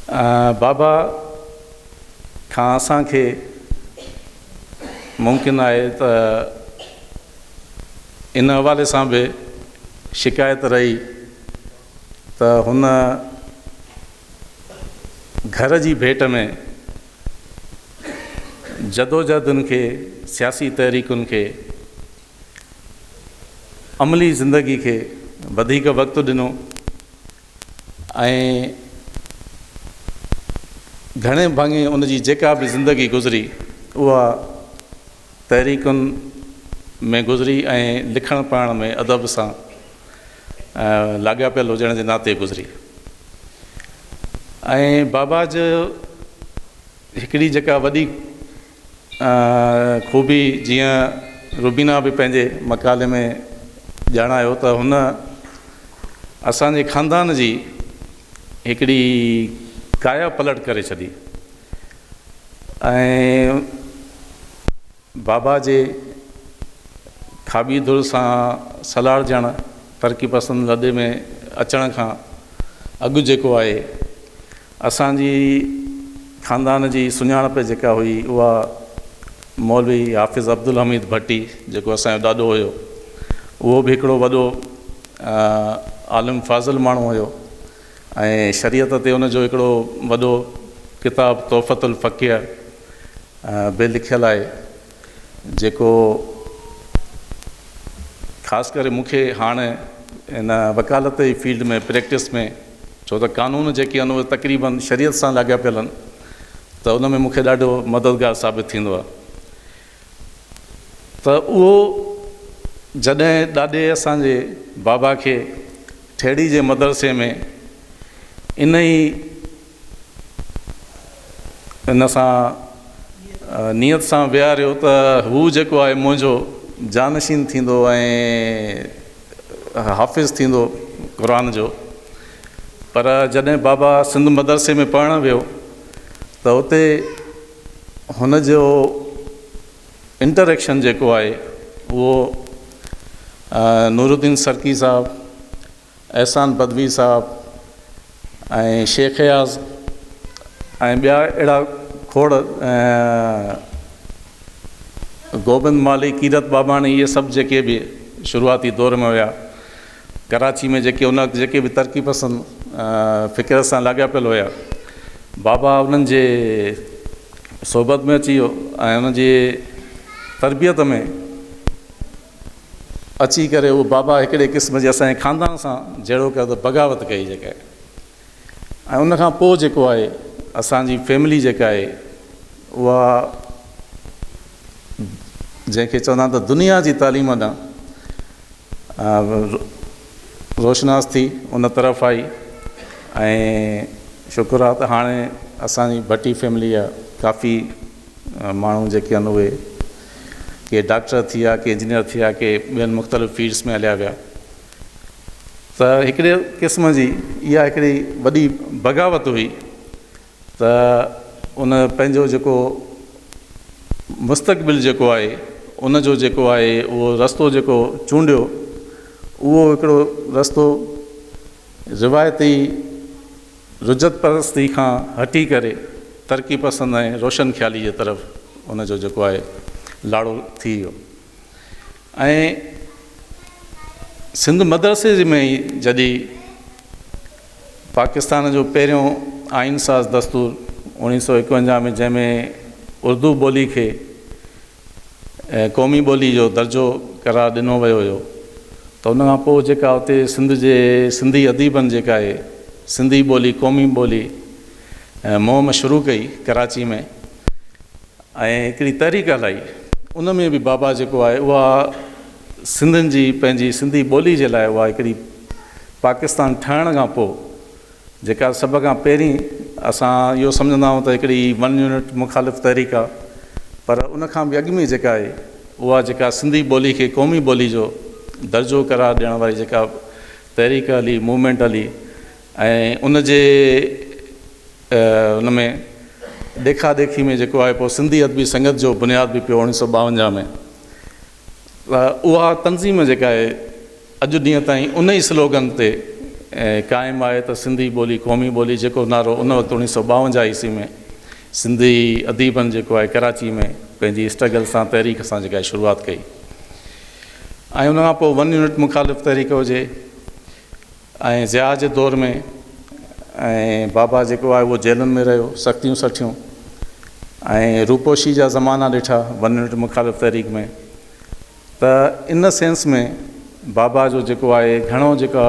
بابا کان اسان کي ممڪن آهي ته ان حوالي سان به شڪايت رهي ته هن گهر جي ڀيٽ ۾ جدوجهدن کي، سياسي تحريڪن کي، عملي زندگي کي وڌيڪ وقت ڏنو ۽ گهڻي ڀاڱي ان جي جيڪا به زندگي گذري اها تحريڪن ۾ گذري ۽ لکڻ پڙهڻ ۾ ادب سان لاڳاپيل هجڻ جي ناتي گذري ۽ بابا جو هڪڙي جيڪا وڏي خوبي جيئن روبينا به پنهنجي مقالي ۾ ڄاڻايو ته هن اسان جي خاندان جي هڪڙي ڪايا پلٽ ڪري ڇڏي ۽ بابا جي کاٻي ڌر سان سلهاڙجڻ، ترقي پسند لڏي ۾ اچڻ کان اڳ جيڪو آهي، اسان جي خاندان جي سڃاڻپ جيڪا هئي اها مولوي حافظ عبدالحميد ڀٽي جيڪو اسان جو ڏاڏو هيو، اهو به هڪڙو وڏو عالم فاضل ماڻهو هيو ۽ شريعت تي ان جو هڪڙو وڏو ڪتاب تحفة الفقيه به لکيل آهي جيڪو خاص ڪري مون کي هاڻ ان وڪالت جي فيلڊ ۾ پريڪٽس ۾ ڇو ته قانون جيڪي آهن اهي تقريبن شريعت سان لاڳاپيل آهن ته ان ۾ مون کي ڏاڍو مددگار ثابت ٿيندو آهي ته اهو جڏهن ڏاڏي اسان جي بابا کي ٺيڙهي جي مدرسي ۾ ان ئي ان سان نيت سان ويهاريو ته هو جيڪو آهي منهنجو جانشين ٿيندو ۽ حافظ ٿيندو قرآن جو پر جڏهن بابا سنڌ مدرسي ۾ پڙهڻ ويو ته اتي هن جو انٽريڪشن جيڪو آهي اهو نورالدين سرڪي صاحب احسان بدوي صاحب ۽ شيخ اياز ۽ ٻيا اهڙا کوڙ گوبند مالهي، ڪيرت ٻاٻاڻي اهي سڀ جيڪي به شروعاتي دور ۾ هيا ڪراچي ۾ جيڪي ان وقت جيڪي به ترقي پسند فڪر سان لاڳاپيل هيا بابا انهن جي صحبت ۾ اچي ويو ۽ انهن جي تربيت ۾ اچي ڪري اهو بابا هڪڙي قسم جي اسان جي خاندان سان جهڙو ڪر ته بغاوت ڪئي جيڪا ۽ ان کان پوء جيڪو آهي اسان جي فيملي جيڪا آهي اها جنهن کي چوندا آهن ته دنيا جي تعليم ڏانهن روشناس ٿي ان طرف آئي ۽ شڪر آهي ته هاڻي اسان جي ڀٽي فيملي جا ڪافي ماڻهو جيڪي آهن اهي ڪي ڊاڪٽر ٿي ويا ڪي انجنيئر ٿي ويا ڪي ٻين مختلف فيلڊس ۾ هليا ويا ته هڪڙي قسم جي اها هڪڙي وڏي بغاوت هئي ته ان پنهنجو جيڪو مستقبل جيڪو آهي ان جو جيڪو آهي اهو رستو جيڪو چونڊيو اهو هڪڙو رستو روايتي رجعت پرستي کان هٽي ڪري ترقي پسند ۽ روشن خيالي جي طرف ان جو جيڪو آهي لاڙو ٿي ويو ۽ سنڌ مدرسي ۾ ئي جڏهن پاڪستان جو پهريون آئين ساز دستور اوڻيهه سو ايڪونجاهه ۾ جنهن ۾ اردو ٻولي کي قومي ٻولي جو درجو قرار ڏنو ويو هيو ته ان کان پوء جيڪا اتي سنڌ جي سنڌي اديبن جيڪا اهي سنڌي ٻولي قومي ٻولي مهم شروع ڪئي ڪراچي ۾ ۽ هڪڙي تحريڪ هلائي ان ۾ به بابا جيڪو آهي اها سنڌين جي پنهنجي سنڌي ٻولي جي لاء اها هڪڙي پاڪستان ٺهڻ کان پوء جيڪا سڀ کان پهرين اسان اهو سمجهندا آهيون ته هڪڙي ون يونٽ مخالف تحريڪ آهي پر ان کان به اڳ ۾ جيڪا آهي اها جيڪا سنڌي ٻولي کي قومي ٻولي جو درجو قرار ڏيڻ واري جيڪا تحريڪ هلي موومينٽ هلي ۽ ان جي ان ۾ ڏيکا ڏيکي ۾ جيڪو آهي پوء سنڌي ادبي سنگت جو بنياد به پيو اوڻيهه سو ٻاونجاهه ۾ اها تنظيم جيڪا آهي اڄ ڏينهن تائين ان ئي سلوگن تي قائم آهي ته سنڌي ٻولي قومي ٻولي جيڪو نعرو ان وقت اوڻيهه سو ٻاونجاهه عيسوي ۾ سنڌي اديبن جيڪو آهي ڪراچي ۾ پنهنجي اسٽرگل سان تحريڪ سان جيڪا شروعات ڪئي ۽ ان کان پوء ون يونٽ مخالف تحريڪ هجي ۽ ضياء جي دور ۾ ۽ بابا جيڪو آهي اهو جيلن ۾ رهيو سختيون سٺيون ۽ روپوشي جا زمانا ڏٺا ون يونٽ مخالف تحريڪ ۾ ته ان سينس ۾ بابا جو جيڪو آهي گهڻو جيڪا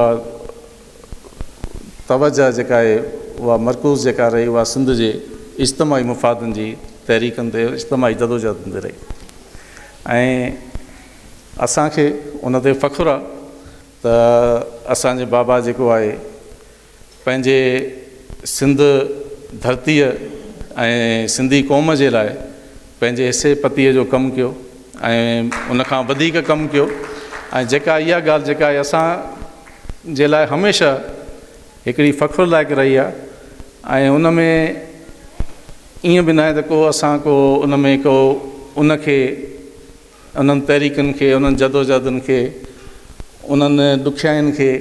توجه جيڪا آهي اها مرڪوز جيڪا رهي اها سنڌ جي اجتماعي مفادن جي تحريڪن تي اجتماعي جدوجهدن تي رهي ۽ اسان کي ان تي فخر آهي ته اسان جي بابا جيڪو آهي پنهنجي سنڌ ڌرتيء ۽ سنڌي قوم جي لاء پنهنجي حصي پتيء جو ڪم ڪيو ۽ ان کان وڌيڪ ڪم ڪيو ۽ جيڪا اها ڳالهه جيڪا آهي اسان جي لاء هميشه هڪڙي فخر لائق رهي آهي ۽ ان ۾ ائين به ناهي ته ڪو اسان ڪو ان ۾ ڪو ان کي انهن تحريڪن کي، انهن جدوجهدن کي، انهن ڏکيائين کي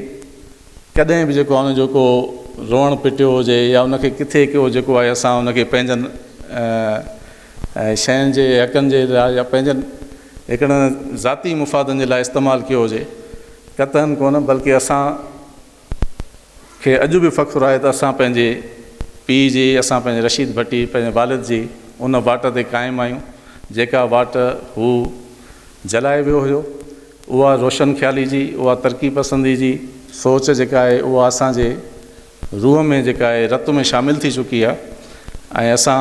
ڪڏهن به جيڪو آهي ان جو ڪو روئڻ پٽيو هجي يا ان کي ڪٿي ڪو جيڪو آهي اسان ان کي پنهنجن شين جي حقن جي لاء يا پنهنجن هڪڙن ذاتي مفادن جي لاء استعمال ڪيو هجي قطعاً ڪونه بلڪه اسان کي اڄ به فخر آهي ته اسان پنهنجي پيء جي، اسان پنهنجي رشيد ڀٽي، پنهنجي والد جي ان واٽ تي قائم آهيون، جيڪا واٽ هو جلائي ويو هيو. اها روشن خيالي جي، اها ترقي پسندي جي سوچ جيڪا آهي اها اسان جي روح ۾ جيڪا آهي رت ۾ شامل ٿي چڪي آهي ۽ اسان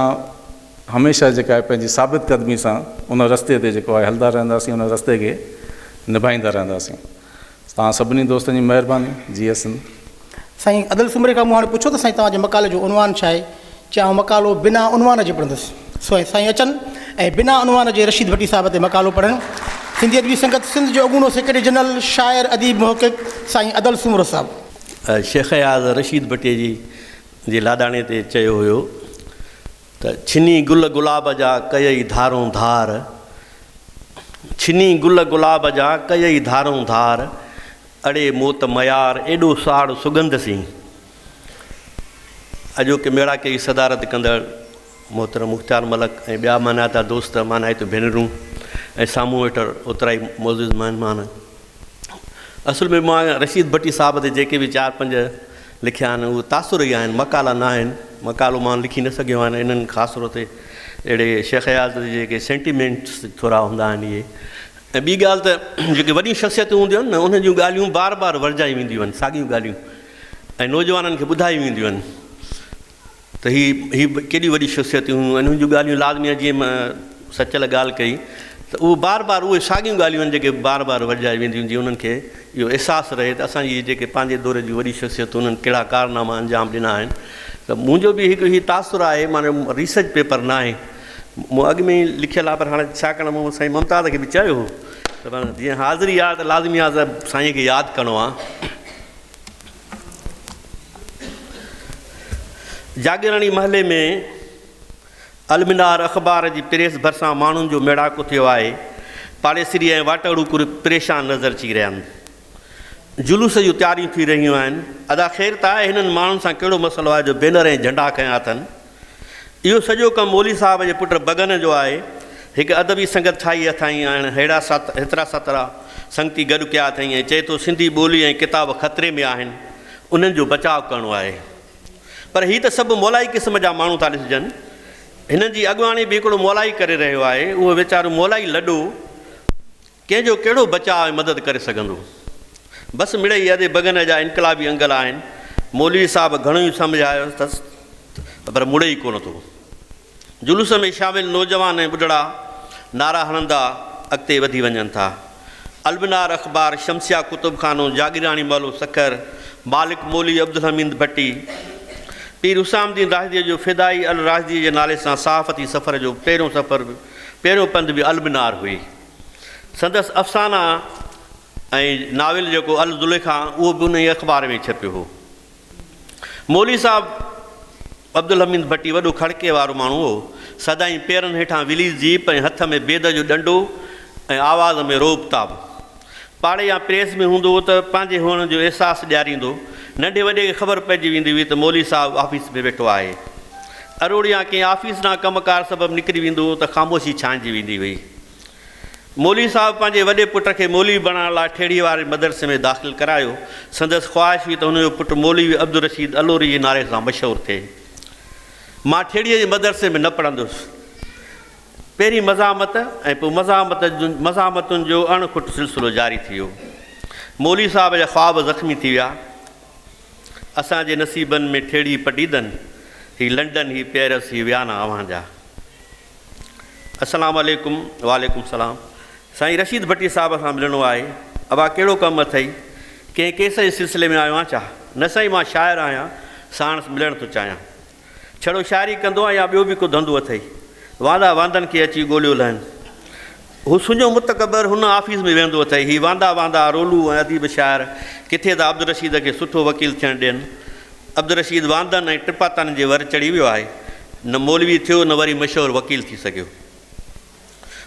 هميشه جيڪا آهي پنهنجي ثابت قدمي سان ان رستي تي جيڪو آهي هلندا رهنداسين، ان رستي کي نڀائيندا رهنداسين. توهان سڀني دوستن جي مهرباني جيئي سنڌ. سائين ادل سومري کان مون هاڻي پڇيو ته سائين توهان جي مقالي جو عنوان ڇا آهي؟ چيائين آئون مقالو بنا عنوان جي پڙهندس. سو سائين اچن ۽ بنا عنوان جي رشيد ڀٽي صاحب تي مقالو پڙهن. سنڌي ادبي سنگت سنڌ جو اڳوڻو سيڪريٽري جنرل، شاعر، اديب، محقق سائين ادل سومرو صاحب. شيخ اياز رشيد ڀٽي جي جي لاڏاڻي تي چيو هيو ته ڇني گل گلاب جا ڪيئي ڌارون ڌار، ڇني گل گلاب جا ڪيئي ڌارون ڌار، اڙي موت ميار ايڏو ساڙ سڳنڌ سين. اڄوڪي ميڙاڪي جي صدارت ڪندڙ محترم مختيار ملڪ ۽ ٻيا مانائتا دوست، مانائتيون ڀينرون ۽ سامهون ويٺل اوترائي معزز مهمان. اصل ۾ مان رشيد ڀٽي صاحب تي جيڪي به چار پنج لکيا آهن اهي تاثر ئي آهن مقالا نه آهن مقالو مان لکي نه سگهيو آهيان انهن خاص طور تي اهڙي شيخ اياز جي جيڪي سينٽيمينٽس ٿورا هوندا آهن اهي ۽ ٻي ڳالهه ته جيڪي وڏيون شخصيتون هونديون آهن نه انهن جون ڳالهيون بار بار ورجايون وينديون آهن ساڳيون ڳالهيون ۽ نوجوانن کي ٻڌايون وينديون آهن ته هي هي ڪيڏيون وڏيون شخصيتون هيون ۽ انهن جون ڳالهيون لازمي آهن جيئن سچل ڳالهه ڪئي ته اهو بار بار اهي ساڳيون ڳالهيون آهن جيڪي بار بار ورجائي وينديون جيئن انهن کي اهو احساس رهي ته اسان جي جيڪي پنهنجي دور جون وڏيون شخصيتون انهن ڪهڙا ڪارناما انجام ڏنا آهن ته منهنجو به هڪ هي تاثر آهي معني ريسرچ پيپر نه آهي مون اڳ ۾ ئي لکيل آهي پر هاڻي ڇاڪاڻ مون سائين ممتاز کي به چيو هو ته جيئن حاضري آهي ته لازمي آهي ته سائين کي ياد ڪرڻو آهي. جاگيراڻي محلي ۾ المينار اخبار جي پريس ڀرسان ماڻهن جو ميڙاڪو ٿيو آهي، پاڙيسري ۽ واٽهڙو پريشان نظر اچي رهيا آهن. جلوس جون تياريون ٿي رهيون آهن. ادا خير ته آهي هنن ماڻهن سان ڪهڙو مسئلو آهي جو بينر ۽ جهنڊا کنيا اٿن. اهو سڄو ڪم مولوي صاحب جي پٽ بگن جو آهي. هڪ ادبي سنگت ٺاهي اٿائين ۽ ههڙا هيترا سترا سنگتي گڏ ڪيا اٿائين ۽ چئي ٿو سنڌي ٻولي ۽ ڪتاب خطري ۾ آهن، انهن جو بچاء ڪرڻو آهي. پر هي ته سڀ مولائي قسم جا ماڻهو ٿا ڏسجن. هنن جي اڳواڻي به هڪڙو مولائي ڪري رهيو آهي. اهو ويچارو مولائي لڏو ڪنهن جو ڪهڙو بچاء ۽ مدد ڪري سگهندو؟ بس مڙئي ادي بگن جا انقلابي انگل آهن. مولوي صاحب گهڻو ئي سمجهايو اٿس پر مڙي ئي ڪونه ٿو. جلوس ۾ شامل نوجوان ۽ ٻڍڙا نعرا هڻندا اڳتي وڌي وڃن ٿا. المنار اخبار، شمسيه ڪتب خانو، جاگيراڻي محلو سکر، مالڪ مولوي عبدالحميد ڀٽي، پير حسام الدين راشديء جو فدائي الراشديء جي نالي سان صحافتي سفر جو پهريون سفر پهريون پنڌ به المنار هئي. سندس افسانا ۽ ناول جيڪو الزليخا اهو به انهيء اخبار ۾ ڇپيو هو. مولوي صاحب عبدالحميد ڀٽي وڏو کڙڪي وارو ماڻهو هو. سدائين پيرن هيٺان وليز جيپ ۽ هٿ ۾ بيد جو ڏنڊو ۽ آواز ۾ رعب تاب. پاڙي يا پريس ۾ هوندو هو ته پنهنجي هئڻ جو احساس ڏياريندو. ننڍي وڏي کي خبر پئجي ويندي هئي ته مولوي صاحب آفيس ۾ ويٺو آهي. اروڙ يا ڪنهن آفيس ڏانهن ڪم ڪار سبب نڪري ويندو هو ته خاموشي ڇانئجي ويندي هئي. مولوي صاحب پنهنجي وڏي پٽ کي مولوي بڻائڻ لاء ٺيڙهي واري مدرسي ۾ داخل ڪرايو. سندس خواهش هئي ته هن جو پٽ مولوي عبدالرشيد الوري جي نالي سان مشهور ٿئي. مان ٺيڙهيء جي مدرسي ۾ نه پڙهندس. پهرين مزاحمت ۽ پوء مزاحمت مزاحمتن جو اڻ کٽ سلسلو جاري ٿي ويو. مولوي صاحب جا خواب زخمي ٿي ويا. اسان جي نصيبن ۾ ٺيڙهي پڊيدن، هي لنڊن، هي پئرس، هي ويانا اوهان جا. السلام عليڪم وعليڪم السلام سائين رشيد ڀٽي صاحب سان ملڻو آهي. ابا ڪهڙو ڪم اٿئي؟ ڪنهن ڪيس جي سلسلي ۾ آيو آهين ڇا؟ نه سائين مان شاعر آهيان، ساڻس ملڻ ٿو چاهيان. ڇڙو شاعري ڪندو آهين يا ٻيو به ڪو ڌنڌو اٿئي؟ واندا واندن کي اچي ڳوليو لهن. هو سڃو متڪبر هن آفيس ۾ ويهندو اٿئي. هي واندا واندا رولو ۽ اديب شاعر ڪٿي ٿا عبدالرشيد کي سٺو وڪيل ٿيڻ ڏين. عبدالرشيد واندن ۽ ٽپاتانن جي ور چڙهي ويو آهي. نه مولوي ٿيو نه وري مشهور وڪيل ٿي سگهيو.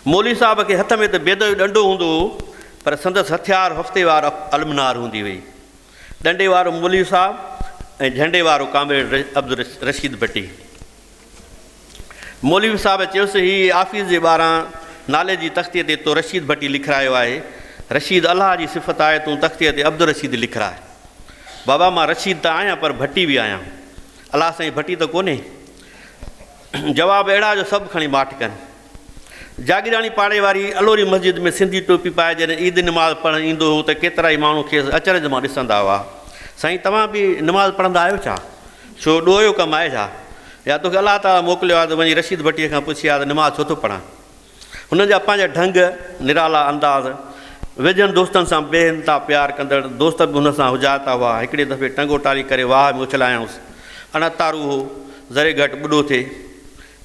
مولوي صاحب کي هٿ ۾ ته بيد جو ڏنڊو هوندو هو پر سندس هٿيار هفتيوار المنار هوندي هئي. ڏنڊي وارو مولوي صاحب ۽ جهنڊي وارو ڪامريڊ عبدالرشيد ڀٽي. مولوي صاحب چيس، هي آفيس جي ٻاهران نالي جي تختيء تي تو رشيد ڀٽي لکرايو آهي. رشيد الله جي صفت آهي، تون تختيء تي عبدالرشيد لکراء. بابا مان رشيد ته آهيان پر ڀٽي به آهيان. الله سائين ڀٽي ته ڪونهي. جواب اهڙا جو سڀ کڻي ماٺ ڪن. جاگيراڻي پاڙي واري الوري مسجد ۾ سنڌي ٽوپي پائي جڏهن عيد نماز پڙهڻ ايندو هو ته ڪيترائي ماڻهو کيس اچرج مان ڏسندا هئا. سائين توهان به نماز پڙهندا آهيو ڇا؟ ڇو ڏوهيو ڪم آهي ڇا؟ يا توکي الله تعاليٰ موڪليو آهي ته وڃي رشيد ڀٽيء کان پڇي آ ته نماز ڇو ٿو پڙهان؟ هن جا پنهنجا ڍنگ، نرالا انداز، ويجهن دوستن سان بي انتها پيار ڪندڙ دوست به هن سان حجائتا هئا. هڪڙي دفعي ٽنگو ٽاري ڪري واهه ۾ اڇلايائونس. اڻ تارو هو، ذري گهٽ ٻڏو ٿئي.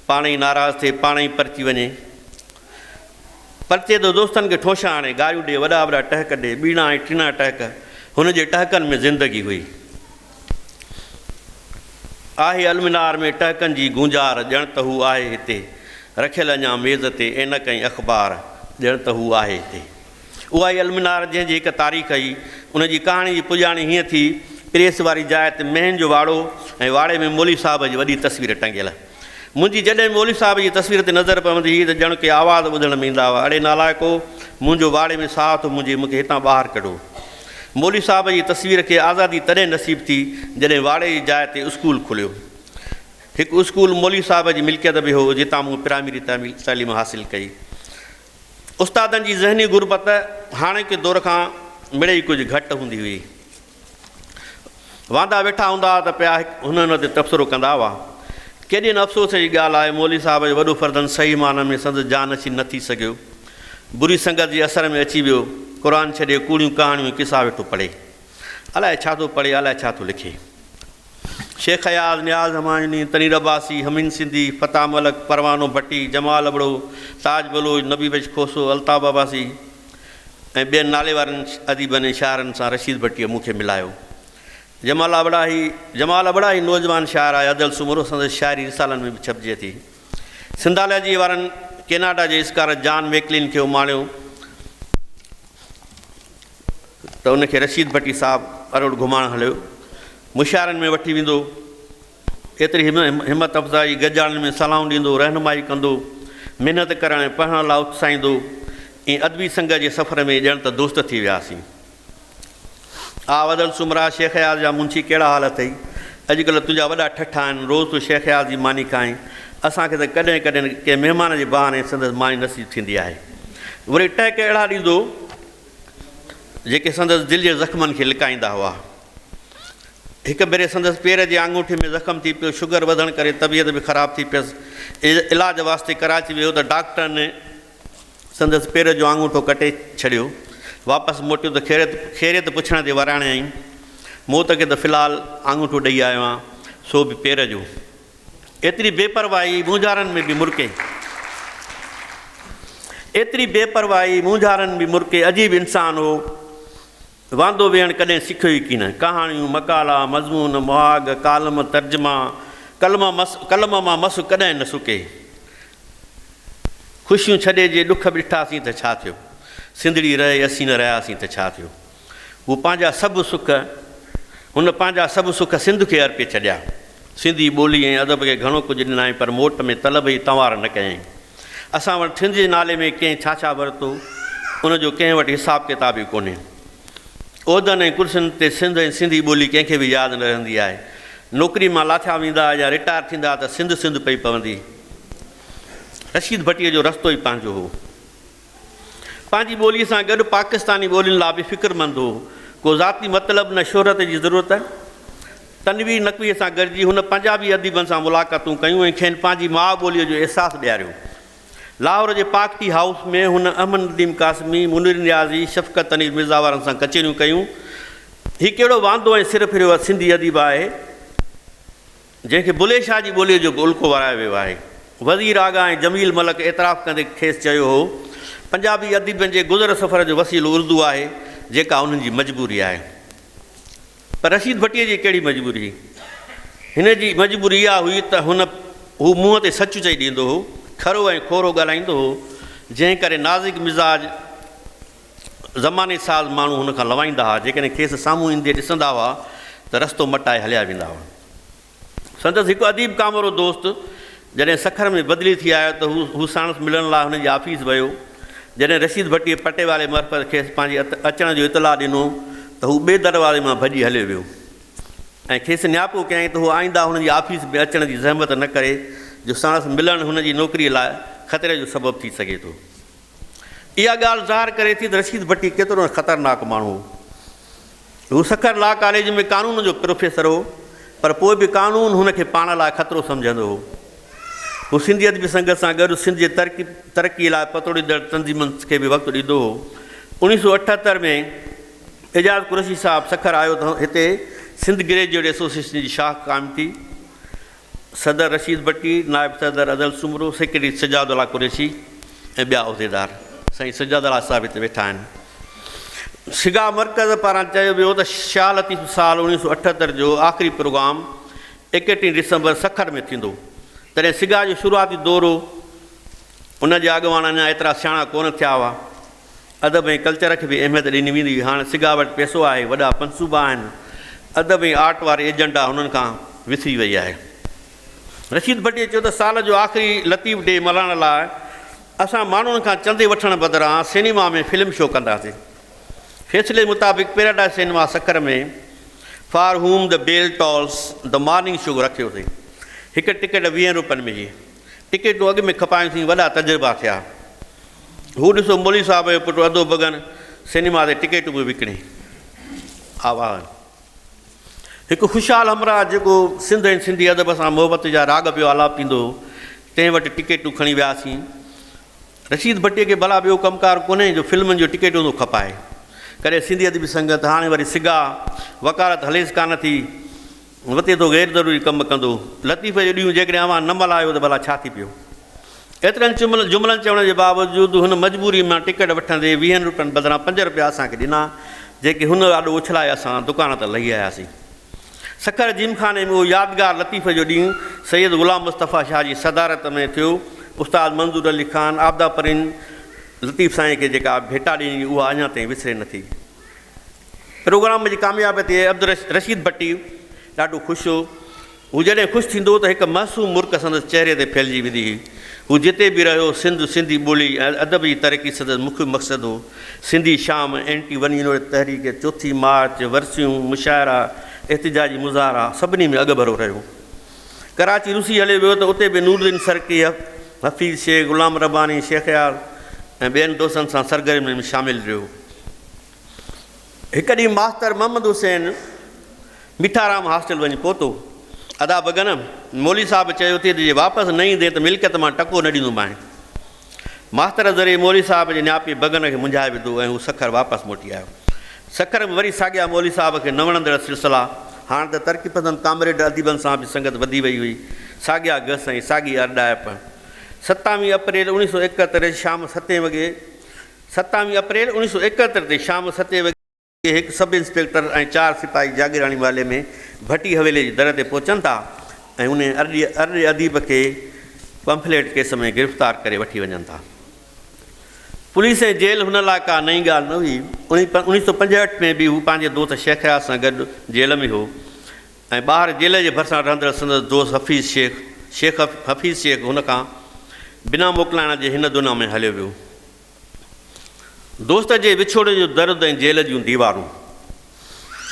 پاڻ ئي ناراض ٿئي، پاڻ ئي پرچي وڃي. پرچي ته دوستن کي ٺونشا هڻي، گاريون ڏي، وڏا وڏا ٽهڪ ڏي، ٻيڻا ۽ ٽيڻا ٽهڪ. هن جي ٽهڪن ۾ زندگي هئي. آهي المنار ۾ ٽهڪن جي گونجار، ڄڻ ته هو آهي هتي. رکيل اڃا ميز تي عينڪ ۽ اخبار، ڄڻ ته هو آهي هتي. اها ئي المنار جنهن جي هڪ تاريخ هئي. ان جي ڪهاڻي جي پڄاڻي هيئن ٿي، پريس واري جاء تي مهين جو واڙو ۽ واڙي ۾ مولوي صاحب جي وڏي تصوير ٽنگيل. منهنجي جڏهن مولوي صاحب جي تصوير تي نظر پوندي هئي ته ڄڻ ڪي آواز ٻڌڻ ۾ ايندا هئا، اڙي نالائقو! منهنجو واڙي ۾ ساهه ٿو منجهي، مون کي هتان ٻاهر ڪڍو. مولوي صاحب جي تصوير کي آزادي تڏهن نصيب ٿي، جڏهن واڙي جي جاء تي اسڪول کليو. هڪ اسڪول مولوي صاحب جي ملڪيت به هو، جتان مون پرائمري تعليم حاصل ڪئي. استادن جي ذهني غربت هاڻوڪي دور کان مڙئي ڪجهه گهٽ هوندي هئي. واندا ويٺا هوندا هئا ته پيا هن هن تي تبصرو ڪندا هئا. ڪيڏي نه افسوس جي ڳالهه آهي، مولوي صاحب جو وڏو فرزند صحيح معنيٰ ۾ سندس جانشين نه ٿي سگهيو. بري سنگت جي اثر ۾ اچي ويو. قرآن ڇڏي ڪوڙيون ڪهاڻيون ۽ قصا ويٺو پڙهي. الائي ڇا ٿو پڙهي، الائي ڇا ٿو لکي. شيخ اياز، نياز همايوني، تنير عباسي، حميد سنڌي، فتاح ملڪ، پروانو ڀٽي، جمال ابڙو، تاج بلوچ، نبي بخش کوسو، الطاف عباسي ۽ ٻين ناليوارن اديبن ۽ شاعرن سان رشيد ڀٽيء مون کي ملايو. جمال ابڙا هي جمال ابڙا هي نوجوان شاعر آهي، ادل سومرو سندس شاعري رسالن ۾ به ڇپجي ٿي. سنڌالاجيء وارن ڪيناڊا جي اسڪالر جان ميڪلين کي اماڻيو. ته ان کي رشيد ڀٽي صاحب اروڙ گهمائڻ هليو. مشاعرن ۾ وٺي ويندو. ايتري همت افزائي، گڏجاڻين ۾ صلاحون ڏيندو، رهنمائي ڪندو، محنت ڪرڻ ۽ پڙهڻ لاء اتساهيندو. ائين ادبي سنگت جي سفر ۾ ڄڻ ته دوست ٿي وياسين. آء ادل سومرا، شيخ اياز جا منشي ڪهڙا حال اٿئي؟ اڄڪلهه تنهنجا وڏا ٺٺ آهن، روز ٿو شيخ اياز جي ماني کائين. اسان کي ته ڪڏهن ڪڏهن ڪنهن مهمان جي بهاني سندس ماني نصيب ٿيندي آهي. وري ٽهڪ اهڙا ڏيندو. جيڪي سندس دل جي زخمن کي لڪائيندا هئا. هڪ ڀيري سندس پير جي آڱوٺي ۾ زخم ٿي پيو، شگر وڌڻ ڪري طبيعت به خراب ٿي پيس. علاج واسطي ڪراچي ويو ته ڊاڪٽرن سندس پير جو آڱوٺو ڪٽي ڇڏيو. واپس موٽيو ته خيريت خيريت پڇڻ تي وراڻيائين، موت کي ته في الحال آڱوٺو ڏئي آيو آهيان، سو به پير جو. ايتري بي پرواهي مونجهارن ۾ به مرڪي. ايتري بي پرواهي مونجهارن به مرڪي. عجيب انسان هو. واندو ويهڻ ڪڏهن سکيو ئي ڪين. ڪهاڻيون، مقالا، مضمون، مهاڳ، ڪالم، ترجما، قلم مس قلم مان مس ڪڏهن نه سڪي. خوشيون ڇڏي جي ڏک به ڏٺاسين ته ڇا ٿيو. سنڌڙي رهي اسين نه رهياسين ته ڇا ٿيو. هو پنهنجا سڀ سک هن پنهنجا سڀ سک سنڌ کي ارپي ڇڏيا. سنڌي ٻولي ۽ ادب کي گهڻو ڪجهه ڏنائين پر موٽ ۾ طلب جي تنوار نه ڪيائين. اسان وٽ سنڌ جي نالي ۾ ڪنهن ڇا ڇا ورتو، ان جو ڪنهن وٽ حساب ڪتاب ئي ڪونهي. عهدن ۽ ڪرسين تي سنڌ ۽ سنڌي ٻولي ڪنهن کي به ياد نه رهندي آهي. نوڪري مان لاٿيا ويندا يا رٽائر ٿيندا ته سنڌ سنڌ پئي پوندي. رشيد ڀٽيء جو رستو ئي پنهنجو هو. پنهنجي ٻوليء سان گڏ پاڪستاني ٻولين لاء به فڪرمند هو. ڪو ذاتي مطلب نه شهرت جي ضرورت. تنوير نقويء سان گڏجي هن پنجابي اديبن سان ملاقاتون ڪيون ۽ کين پنهنجي ماء ٻوليء جو احساس ڏياريو. لاهور جي پاڪ ٽي هائوس ۾ هن احمد نديم قاسمي، منير نيازي، شفقت تنوير مرزا وارن سان ڪچهريون ڪيون. هي ڪهڙو واندو ۽ سر ڦريو سنڌي اديب آهي، جنهن کي بلهي شاهه جي ٻوليء جو به الڪو ورايو ويو آهي. وزير آغا ۽ جميل ملڪ اعتراف ڪندي کيس چيو هو، پنجابي اديبن جي گذر سفر جو وسيلو اردو آهي، جيڪا انهن جي مجبوري آهي. پر رشيد ڀٽيء جي ڪهڙي مجبوري هئي؟ هن جي مجبوري اها هئي ته هن هو منهن تي سچ چئي ڏيندو هو، کرو ۽ کورو ڳالهائيندو هو، جنهن ڪري نازڪ مزاج زماني ساز ماڻهو هن کان لنوائيندا هئا، جيڪڏهن کيس سامهون ايندي ڏسندا هئا ته رستو مٽائي هليا ويندا هئا. سندس هڪ اديب ڪامورو دوست جڏهن سکر ۾ بدلي ٿي آيو ته هو ساڻس ملڻ لاء هن جي آفيس ويو. جڏهن رشيد ڀٽيء پٽيوالي معرفت کيس پنهنجي اچڻ جو اطلاع ڏنو ته هو ٻئي دروازي مان ڀڄي هليو ويو ۽ کيس نياپو ڪيائين ته هو آئنده هن جي آفيس ۾ اچڻ جي زحمت نه ڪري جو ساڻس ملڻ هن جي نوڪريء لاء خطري جو سبب ٿي سگهي ٿو. اها ڳالهه ظاهر ڪري ٿي ته رشيد ڀٽي ڪيترو نه خطرناڪ ماڻهو هو. هو سکر لا ڪاليج ۾ قانون جو پروفيسر هو، پر پوء به قانون هن کي پاڻ لاء خطرو سمجهندو هو. هو سنڌي ادبي سنگت سان گڏ سنڌ جي ترقي لاء پتوڙيندڙ تنظيمن کي به وقت ڏيندو هو. 1978 ۾ اعجاز قريشي صاحب سکر آيو ته هتي سنڌ گريجوئيٽ ايسوسيئيشن جي شاخ قائم ٿي. صدر رشيد ڀٽي، نائب صدر ادل سومرو، سيڪريٽري سجاد الله قريشي ۽ ٻيا عهديدار سائين سجاد الله صاحب هتي ويٺا آهن. سگا مرڪز پاران چيو ويو ته شاهه لطيف سال 1978 جو آخري پروگرام ايڪٽيهين ڊسمبر سکر ۾ ٿيندو. تڏهن سگا جو شروعاتي دور هو. ان جا اڳواڻ اڃا ايترا سياڻا ڪونه ٿيا هئا. ادب ۽ ڪلچر کي به اهميت ڏني ويندي هئي. هاڻ سگا وٽ پئسو آهي، وڏا منصوبا آهن. ادب ۽ آرٽ واري ايجنڊا هنن کان وسري وئي آهي. رشيد ڀٽيء چيو ته سال جو آخري لطيف ڊي ملهائڻ لاء اسان ماڻهن کان چندي وٺڻ بدران سئنيما ۾ فلم شو ڪنداسين. فيصلي مطابق Paradise cinema Sukkur ۾ for whom the bell tolls the morning show رکيوسين. هڪ ٽڪيٽ ويهن روپين ۾ هئي. ٽڪيٽون اڳ ۾ کپايونسين، وڏا تجربا ٿيا. هو ڏسو مولوي صاحب جو پٽ ادو بگن سئنيما تي ٽڪيٽون پيو وڪڻي. آواز. هڪ خوشحال همراهه جيڪو سنڌ ۽ سنڌي ادب سان محبت جا راڳ پيو آلاپيندو هو، تنهن وٽ ٽڪيٽون کڻي وياسين. رشيد ڀٽيء کي ڀلا ٻيو ڪم ڪار ڪونهي جو فلمن جون ٽڪيٽون ٿو کپائي. ڪڏهن سنڌي ادبي سنگت، هاڻي وري سگا. وڪالت هليس ڪانه ٿي. وتي ٿو غير ضروري ڪم ڪندو. لطيف جو ڏينهن جيڪڏهن اوهان نه ملهايو ته ڀلا ڇا ٿي پيو. ايترن جملن چوڻ جي باوجود هن مجبوريء مان ٽڪيٽ وٺندي ويهن روپين بدران پنج روپيا اسان کي ڏنا، جيڪي هن آڏو اڇلائي اسان دڪان تان لهي آياسين. سکر جيمخاني ۾ اهو يادگار لطيف جو ڏينهن سيد غلام مصطفيٰ شاهه جي صدارت ۾ ٿيو. استاد منظور علي خان، عابده پرين لطيف سائين کي جيڪا ڀيٽا ڏني اها اڃا تائين وسري نٿي. پروگرام جي ڪاميابي تي عبدالرشيد ڀٽي ڏاڍو خوش هو. هو جڏهن خوش ٿيندو هو ته هڪ معصوم مرڪ سندس چهري تي ڦهلجي ويندي هئي. هو جتي به رهيو، سنڌ، سنڌي ٻولي ۽ ادب جي ترقي سندس مکيه مقصد هو. سنڌي شام، اينٽي ون يونٽ تحريڪ، چوٿين مارچ، ورسيون، مشاعرا، احتجاجي مظاهرا سڀني ۾ اڳڀرو رهيو. ڪراچي رسي هليو ويو ته اتي به نورالدين سرڪي، حفيظ شيخ، غلام رباني، شيخ اياز ۽ ٻين دوستن سان سرگرمين ۾ شامل رهيو. هڪ ڏينهن ماستر محمد حسين ميٺارام هاسٽل وڃي پهتو. ادا بگن، مولوي صاحب چيو ٿي ته جي واپس نه ايندين ته ملڪيت مان ٽڪو نه ڏيندومانء. ماستر ذريعي مولوي صاحب جي نياپي بگن کي منجهائي وڌو ۽ هو سکر واپس موٽي آيو. سکر ۾ وري ساڳيا مولوي صاحب کي نه وڻندڙ سلسلا. هاڻ ته ترقي پسند ڪامريڊ اديبن سان به سنگت وڌي وئي هئي. ساڳيا گس ۽ ساڳي ارڏائپ. ستاويهه اپريل اوڻيهه سو ايڪهتر شام ستين وڳي ستاويهه اپريل اوڻيهه سو ايڪهتر تي شام ستين وڳي هڪ سب انسپيڪٽر ۽ چار سپاهي جاگيراڻي محلي ۾ ڀٽي حويلي جي در تي پهچن ٿا ۽ انهي ارڏي اديب کي پمفليٽ ڪيس ۾ گرفتار ڪري وٺي وڃن ٿا. پوليس ۽ جيل هن لاء ڪا نئين ڳالهه نه هئي. 1965 ۾ به هو پنهنجي دوست شيخ اياز سان گڏ جيل ۾ هو ۽ ٻاهر جيل جي ڀرسان رهندڙ سندس دوست حفيظ شيخ، شيخ حفيظ شيخ، هن کان بنا موڪلائڻ جي هن دنيا ۾ هليو ويو. دوست جي وڇوڙي جو درد ۽ جيل جون ديوارون.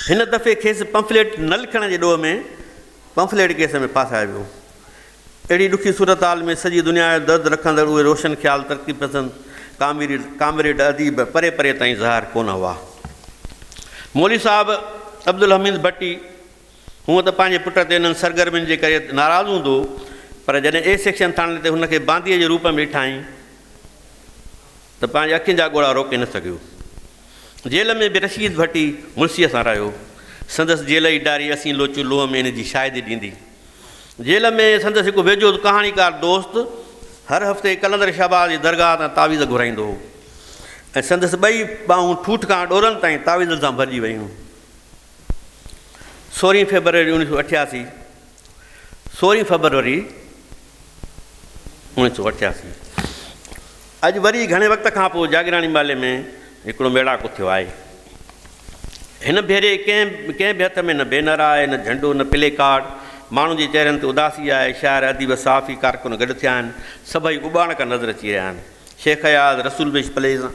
هن دفعي کيس پمفليٽ نه لکڻ جي ڏوهه ۾ پمفليٽ ڪيس ۾ ڦاسايو ويو. اهڙي ڏکي صورتحال ۾ سڄي دنيا جو درد رکندڙ اهي روشن خيال ترقي پسند ڪامريڊ اديب پري پري تائين ظاهر ڪونه هئا. مولوي صاحب عبدالحميد ڀٽي هونء ته پنهنجي پٽ تي انهن سرگرمين جي ڪري ناراض هوندو هو، پر جڏهن اي سيڪشن ٿاڻي تي هن کي بانديء جي روپ ۾ ڏٺائين ته پنهنجي اکين جا ڳوڙها روڪي نه سگهيو. جيل ۾ به رشيد ڀٽي مڙسيء سان رهيو. سندس جيل جي ڊائري اسين لوچون لوهه ۾ ان جي شاهدي ڏيندي. جيل ۾ سندس هڪ ويجهو ڪهاڻيڪار دوست هر هفتي قلندر شهباز جي درگاهه تان تعويذ گهرائيندو هو ۽ سندس ٻئي ٻانهون ٺوٺ کان ڏورن تائين تعويذن سان ڀرجي ويون. سورهين فيبروري اڻويهه سؤ اٺياسي، سورهين فيبروري اڻويهه سؤ اٺياسي، اڄ وري گهڻي وقت کان پوء جاگيراڻي محلي ۾ هڪڙو ميڙاڪو ٿيو آهي. هن ڀيري ڪنهن ڪنهن به هٿ ۾ نه بينر آهي، نه جهنڊو، نه پلي ڪارڊ. ماڻهن جي چهرن تي اداسي آهي. شاعر، اديب، صحافي، ڪارڪن گڏ ٿيا آهن. سڀئي اٻاڻڪا نظر اچي رهيا آهن. شيخ اياز رسول بخش پليجي سان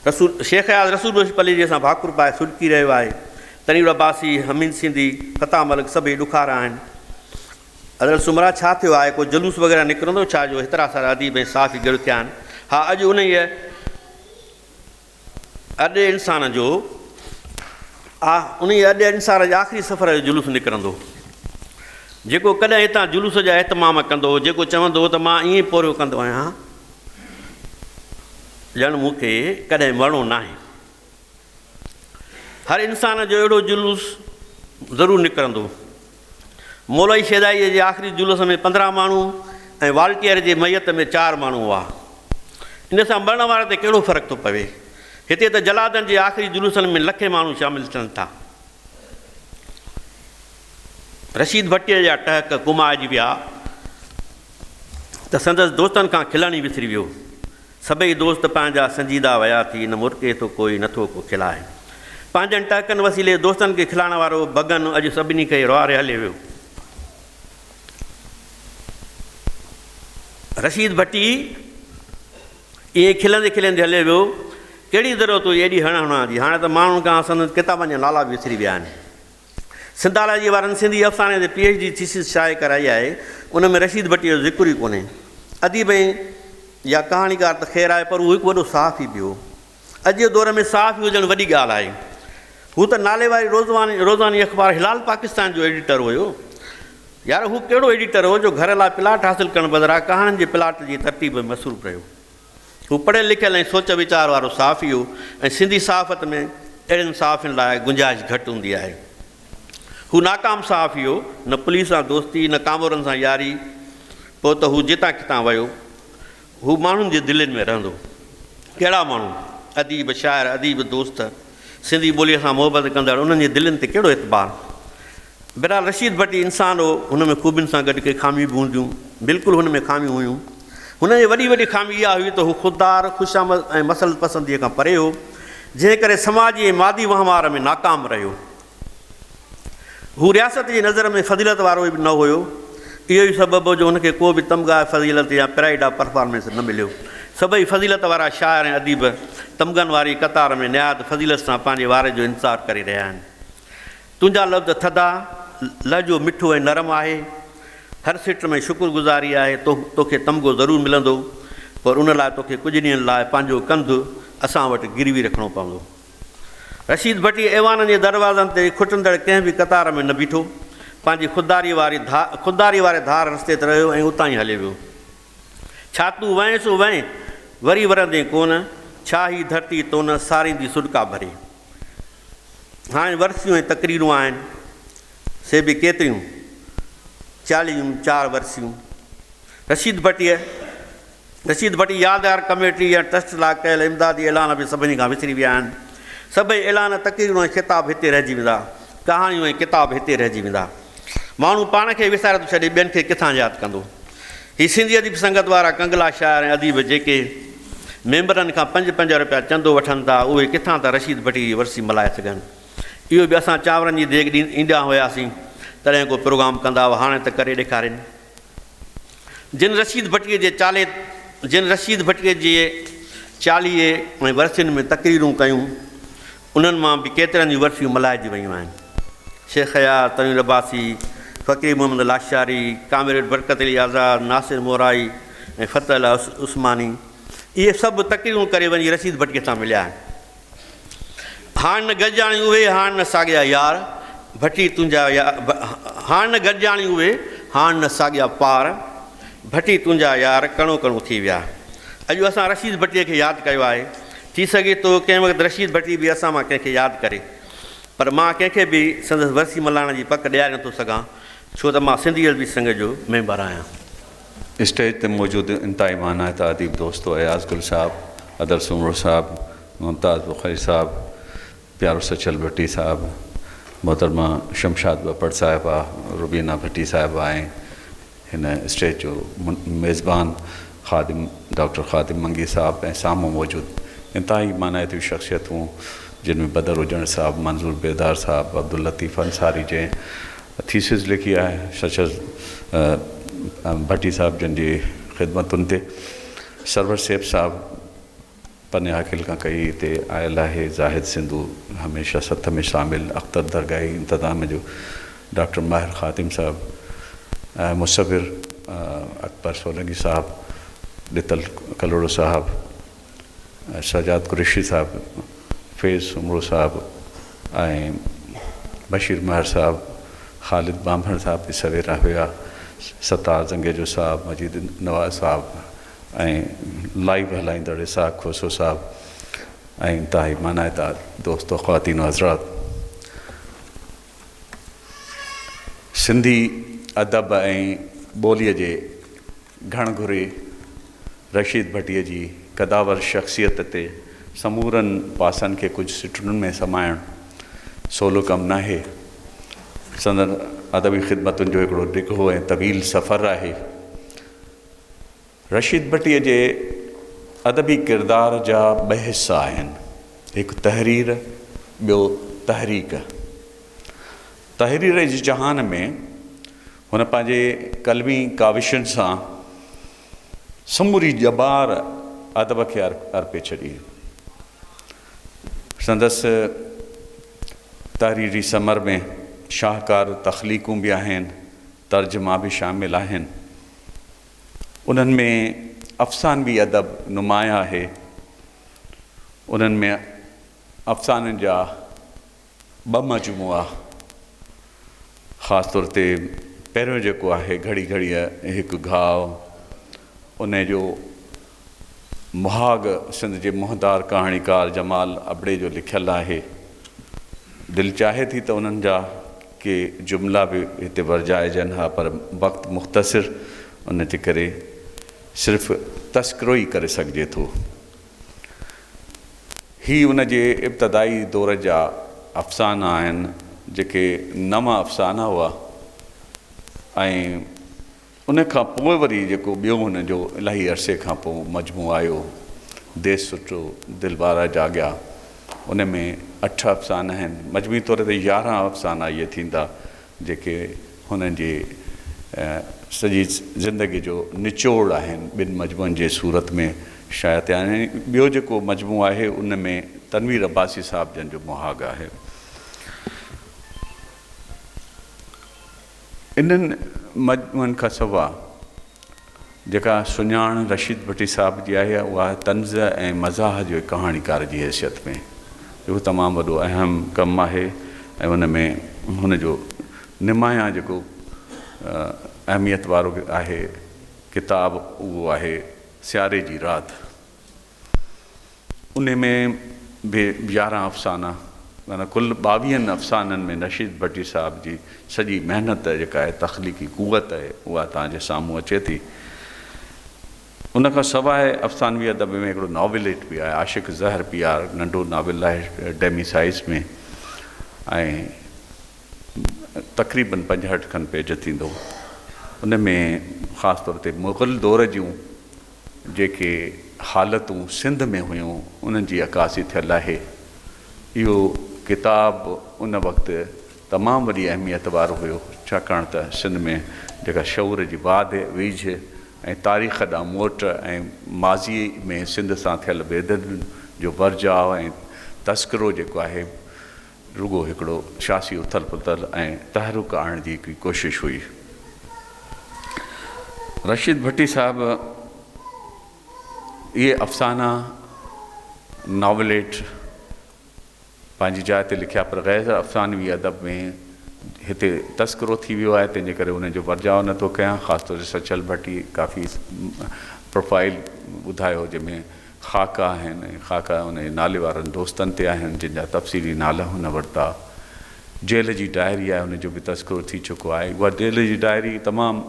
رسول شيخ اياز رسول بخش پليجي سان ڀاڪر پائي سڏڪي رهيو آهي. تنوير عباسي، حميد سنڌي، فتاح ملڪ سڀئي ڏکارا آهن. ادل سومرا ڇا ٿيو آهي؟ ڪو جلوس وغيره نڪرندو ڇا جو هيترا سارا اديب ۽ صحافي گڏ ٿيا آهن؟ ها اڄ انهيء ارڏي انسان جو انهيء ارڏي انسان جي آخري سفر جو جلوس نڪرندو. جيڪو ڪڏهن هتان جلوس جا اهتمام ڪندو هو، جيڪو چوندو هو ته مان ائين پورهيو ڪندو آهيان ڄڻ مون کي ڪڏهن مرڻو ناهي. هر انسان جو اهڙو جلوس ضرور نڪرندو. مولوي شيدائيء جي آخري جلوس ۾ 15 ماڻهو ۽ والٽيئر جي ميت ۾ چار ماڻهو هئا. ان سان مرڻ واري تي ڪهڙو فرق ٿو پوي؟ هتي ته جلادن جي آخري جلوسن ۾ لکين ماڻهو شامل ٿين ٿا. رشيد ڀٽيء جا ٽهڪ ڪومائجي ويا ته سندس دوستن کان کلڻ ئي وسري ويو. سڀئي دوست پنهنجا سنجيده ويا ٿي، نه مرڪي ٿو ڪوئي، نه ٿو ڪو کلائي. پنهنجن ٽهڪن وسيلي دوستن کي کلائڻ وارو بگن اڄ سڀني کي روئاري هلي ويو. رشيد ڀٽي ائين کلندي کلندي هليو ويو. ڪهڙي ضرورت هئي ايڏي هڻ هڻان جي، هاڻي ته ماڻهن کان سندن ڪتابن جا نالا به وسري ويا آهن. سنڌالاجيء وارن سنڌي افساني تي پي ايڇ ڊي ٿيسز شايع ڪرائي آهي، ان ۾ رشيد ڀٽيء جو ذڪر ئي ڪونهي. اديب ۽ يا ڪهاڻيڪار ته خير آهي پر هو هڪ وڏو صحافي به هو. اڄ جي دور ۾ صحافي هجڻ وڏي ڳالهه آهي. هو ته ناليواري روزاني اخبار هلال پاڪستان جو ايڊيٽر هيو. يار هو ڪهڙو ايڊيٽر هو جو گهر لاء پلاٽ حاصل ڪرڻ بدران ڪهاڻين جي پلاٽ جي ترتيب ۾ مصروف رهيو. هو پڙهيل لکيل ۽ سوچ ويچار وارو صحافي هو ۽ سنڌي صحافت ۾ اهڙن صحافين لاء گنجائش گهٽ هوندي آهي. هو ناڪام صحافي هو، نه پوليس سان دوستي، نه ڪامورن سان ياري، پوء ته هو جتان ڪٿان ويو، هو ماڻهن جي دلين ۾ رهندو. ڪهڙا ماڻهو؟ اديب، شاعر، اديب دوست، سنڌي ٻوليء سان محبت ڪندڙ، انهن جي دلين تي ڪهڙو اعتبار؟ بهرحال رشيد ڀٽي انسان هو، هن ۾ خوبين سان گڏ ڪي خاميون به هونديون. بلڪل هن ۾ خاميون هيون. هن جي وڏي وڏي خامي اها هئي ته هو خوددار، خوشامد ۽ مصلحت پسنديء کان پري هو، جنهن ڪري سماجي ۽ مادي وهنوار ۾ ناڪام رهيو. هو رياست جي نظر ۾ فضيلت وارو به نه هيو. اهو ئي سبب هو جو هن کي ڪو به تمغه فضيلت يا پرائيڊ آف پرفارمنس نه مليو. سڀئي فضيلت وارا شاعر ۽ اديب تمغن واري قطار ۾ نهايت فضيلت سان پنهنجي واري جو انتظار ڪري رهيا آهن. تنهنجا لفظ ٿڌا، لهجو مٺو ۽ نرم آهي. هر سٽ ۾ شڪر گذاري آهي. توکي تمغو ضرور ملندو، پر ان لاء توکي ڪجهه ڏينهن لاء پنهنجو ڪنڌ اسان وٽ گروي رکڻو پوندو. رشيد ڀٽي ايوانن جي دروازن تي کٽندڙ ڪنهن به قطار ۾ نه بيٺو. پنهنجي خودداريء واري ڌار رستي تي رهيو ۽ اتان ئي هليو ويو. ڇا تون وئين سو وئين، وري ورندين ڪونه، ڇا هي ڌرتي تون ساريندي سڏڪا ڀري. هاڻي ورسيون ۽ تقريرون آهن، سي به ڪيتريون، چاليهيون چار ورسيون. رشيد ڀٽيء رشيد ڀٽي يادگار ڪميٽي يا ٽرسٽ لاء ڪيل امدادي اعلان به سڀني کان وسري ويا آهن. سڀئي اعلان، تقريرون ۽ خطاب هتي رهجي ويندا. ڪهاڻيون ۽ ڪتاب هتي رهجي ويندا. ماڻهو پاڻ کي وساري ٿو ڇڏي، ٻين کي ڪٿان ياد ڪندو؟ هي سنڌي ادبي سنگت وارا ڪنگلا شاعر ۽ اديب جيڪي ميمبرن کان پنج پنج رپيا چندو وٺن ٿا، اهي ڪٿان ٿا رشيد ڀٽي جي ورسي ملهائي سگهن. اهو به اسان چانورن جي ديڳ ايندا هياسين، تڏهن ڪو پروگرام ڪندا هئا، هاڻي ته ڪري ڏيکارين. جن رشيد ڀٽي جي چالي جن رشيد ڀٽي جي چاليهي ۽ ورسين ۾ تقريرون ڪيون، انهن مان به ڪيترن جون ورسيون ملهائجي ويون آهن. شيخ اياز، تنوير عباسي، فقير محمد لاشاري، ڪامريڊ برڪت علي آزاد، ناصر مورائي ۽ فتح الله عثماني اهي سڀ تقريرون ڪري وڃي رشيد ڀٽي سان مليا آهن. هاڻ نه گڏجاڻي اهي، هاڻ نه ساڳيا يار، ڀٽي تنهنجا هاڻ نه گڏجاڻي اهي، هاڻ نه ساڳيا پار، ڀٽي تنهنجا يار ڪڻو ڪڻو ٿي ويا. اڄ اسان رشيد ڀٽيء کي ياد ڪيو آهي. ٿي سگهي ٿو ڪنهن وقت رشيد ڀٽي به اسان مان ڪنهن کي ياد ڪري. پر مان ڪنهن کي به سندس ورسي ملهائڻ جي پڪ ڏياري نٿو سگهان، ڇو ته مان سنڌي ادبي سنگت جو ميمبر آهيان. اسٽيج تي موجود انتهائي مانائتا اديب دوستو اياز گل صاحب، ادل سومرو صاحب، ممتاز بخاري صاحب، پيارو سچل ڀٽي صاحب، محترمه شمشاد ٻپڙ صاحبه، روبينا ڀٽي صاحبه ۽ هن اسٽيج جو ميزبان خادم ڊاڪٽر خادم منگي صاحب ۽ سامهون موجود انتهائي مانائتيون شخصيتون جن ۾ بدر اجڻ صاحب، منظور بيدار صاحب، عبداللطيف انصاري جنهن ٿيسز لکي آهي سچل ڀٽي صاحب جن جي خدمتن تي، سرور سيف صاحب پني عاقل کان ڪئي هتي آيل آهي، زاهد سنڌو هميشه سٿ ۾ شامل، اختر درگاهي انتظام جو ڊاڪٽر ماهر خادم صاحب، مصور اڪبر سولنگي صاحب، ڏتل ڪلهوڙو صاحب، سجاد قريشي صاحب، فيض سومرو صاحب ۽ بشير مهر صاحب، خالد ٻانڀڻ صاحب به سويرا هيا، ستار زنگيجو صاحب، مجيد نواز صاحب ۽ لائيو هلائيندڙ اسحاق کوسو صاحب ۽ انتهائي مانائتا دوستو خواتين و حضرات سنڌي ادب ۽ ٻوليء جي گهڻ گهري رشيد ڀٽيء جي قداور شخصيت تي سمورن پاسن کي ڪجهه سٽن ۾ سمائڻ سولو ڪم ناهي. سندن ادبي خدمتن جو هڪڙو ڊگهو ۽ طويل سفر آهي. رشيد ڀٽيء جي ادبي ڪردار جا ٻه حصا آهن، هڪ تحرير، ٻيو تحريڪ. تحرير جي جهان ۾ هن پنهنجي قلمي ڪاوشن سان سموري ڄمار ادب کي ارپي ڇڏي. سندس تحريري ثمر ۾ شاهڪار تخليقون به آهن، ترجما به شامل آهن. انهن ۾ افسانوي ادب نمايان آهي. انهن ۾ افسانن جا ٻه مجموعا خاص طور تي پهريون جيڪو آهي گهڙي گهڙيء هڪ گهاء انهي جو مهاڳ سنڌ جي منهندار ڪهاڻيڪار جمال ابڙي جو لکيل آهي. دل چاهي ٿي ته انهن جا ڪي جملا به هتي ورجائجن ها پر وقت مختصر ان جي ڪري صرف تذڪرو ئي ڪري سگهجي ٿو. هي ان جي ابتدائي دور جا افسانا آهن جيڪي نوان افسانا هئا ۽ ان کان پوء وري جيڪو ٻيو هن جو الاهي عرصي کان پوء مجموعو آيو ديس سٽو دل وارا جاڳيا ان ۾ اٺ افسانا آهن مجموعي طور تي 11 افسانا اهي ٿيندا جيڪي هن جي سڄي زندگي جو نچوڙ آهن ٻن مجموعن جي صورت ۾ شايع ٿيا آهن ۽ ٻيو جيڪو مجموعو آهي ان ۾ تنوير عباسي صاحب جن جو مهاڳ آهي. انهن مجموعن کان سوا جيڪا سڃاڻ رشيد ڀٽي صاحب جي آهي اها آهي طنز ۽ مزاح جي ڪهاڻيڪار جي حيثيت ۾ جيڪو تمام وڏو اهم ڪم آهي ۽ ان ۾ هن جو نمايان جيڪو اهميت وارو آهي ڪتاب اهو آهي سياري جي رات. انهي ۾ به 11 افسانا معنيٰ ڪل ٻاويهن افسانن ۾ رشيد ڀٽي صاحب جي سڄي محنت جيڪا آهي تخليقي قوت آهي اها توهان جي سامهون اچي ٿي. ان کان سواء افسانوي ادب ۾ هڪڙو ناوليٽ به آهي عاشق زهر پيار ننڍو ناول آهي ڊيمي سائيز ۾ ۽ تقريبن 65 کن پيج ٿيندو. ان ۾ خاص طور تي مغل دور جون جيڪي حالتون سنڌ ۾ هيون انهن جي عڪاسي ٿيل آهي. اهو ڪتاب ان وقت تمام وڏي اهميت وارو هيو ڇاڪاڻ ته سنڌ ۾ جيڪا شعور جي واڌ ويجهه ۽ تاريخ ڏانهن موٽ ۽ ماضي ۾ سنڌ سان ٿيل بيدردين جو ورجاء ۽ تذڪرو جيڪو آهي رڳو هڪڙو سياسي اٿل پٿل ۽ تحرڪ آڻڻ جي هڪڙي ڪوشش هئي. رشيد ڀٽي صاحب اهي افسانا، ناوليٽ، پنهنجي جاء تي لکيا پر غير افسانوي ادب ۾ هتي تذڪرو ٿي ويو آهي تنهن جي ڪري ان جو ورجاء نه ٿو ڪيان. خاص طور تي سچل ڀٽي ڪافي پروفائيل ٻڌايو جنهن ۾ خاڪا آهن ۽ خاڪا ان جي نالي وارن دوستن تي آهن جن جا تفصيلي نالا هن ورتا. جيل جي ڊائري آهي ان جو به تذڪرو ٿي چڪو آهي. اها جيل جي ڊائري تمام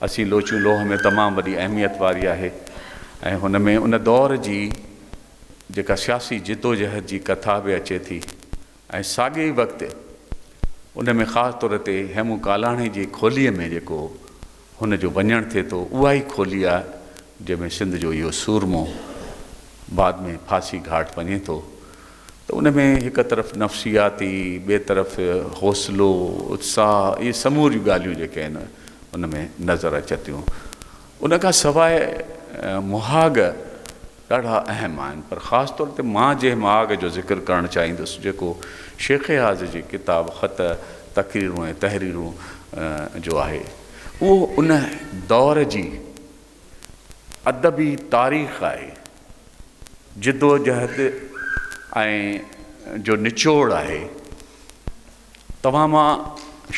اسين لوچون لوهه ۾ تمام وڏي اهميت واري آهي ۽ هن ۾ ان دور جي جيڪا سياسي جدوجهد جي ڪٿا به اچي ٿي ۽ ساڳئي ئي وقت ان ۾ خاص طور تي هيمون ڪالاڻي جي کوليء ۾ جيڪو هن جو وڃڻ ٿئي ٿو، اها ئي کولي آهي جنهن ۾ سنڌ جو اهو سورمو بعد ۾ ڦاسي گهاٽ وڃي ٿو ته ان ۾ هڪ طرف نفسياتي، ٻئي طرف حوصلو، اتساهه اهي سموريون ڳالهيون جيڪي آهن ان ۾ نظر اچن ٿيون. ان کان سواء مهاڳ ڏاڍا اهم آهن پر خاص طور تي مان جنهن مهاڳ جو ذڪر ڪرڻ چاهيندس جيڪو شيخ اياز جي ڪتاب خط، تقريرون ۽ تحريرون جو آهي اهو ان دور جي ادبي تاريخ آهي، جدوجهد ۽ جو نچوڙ آهي. توهان مان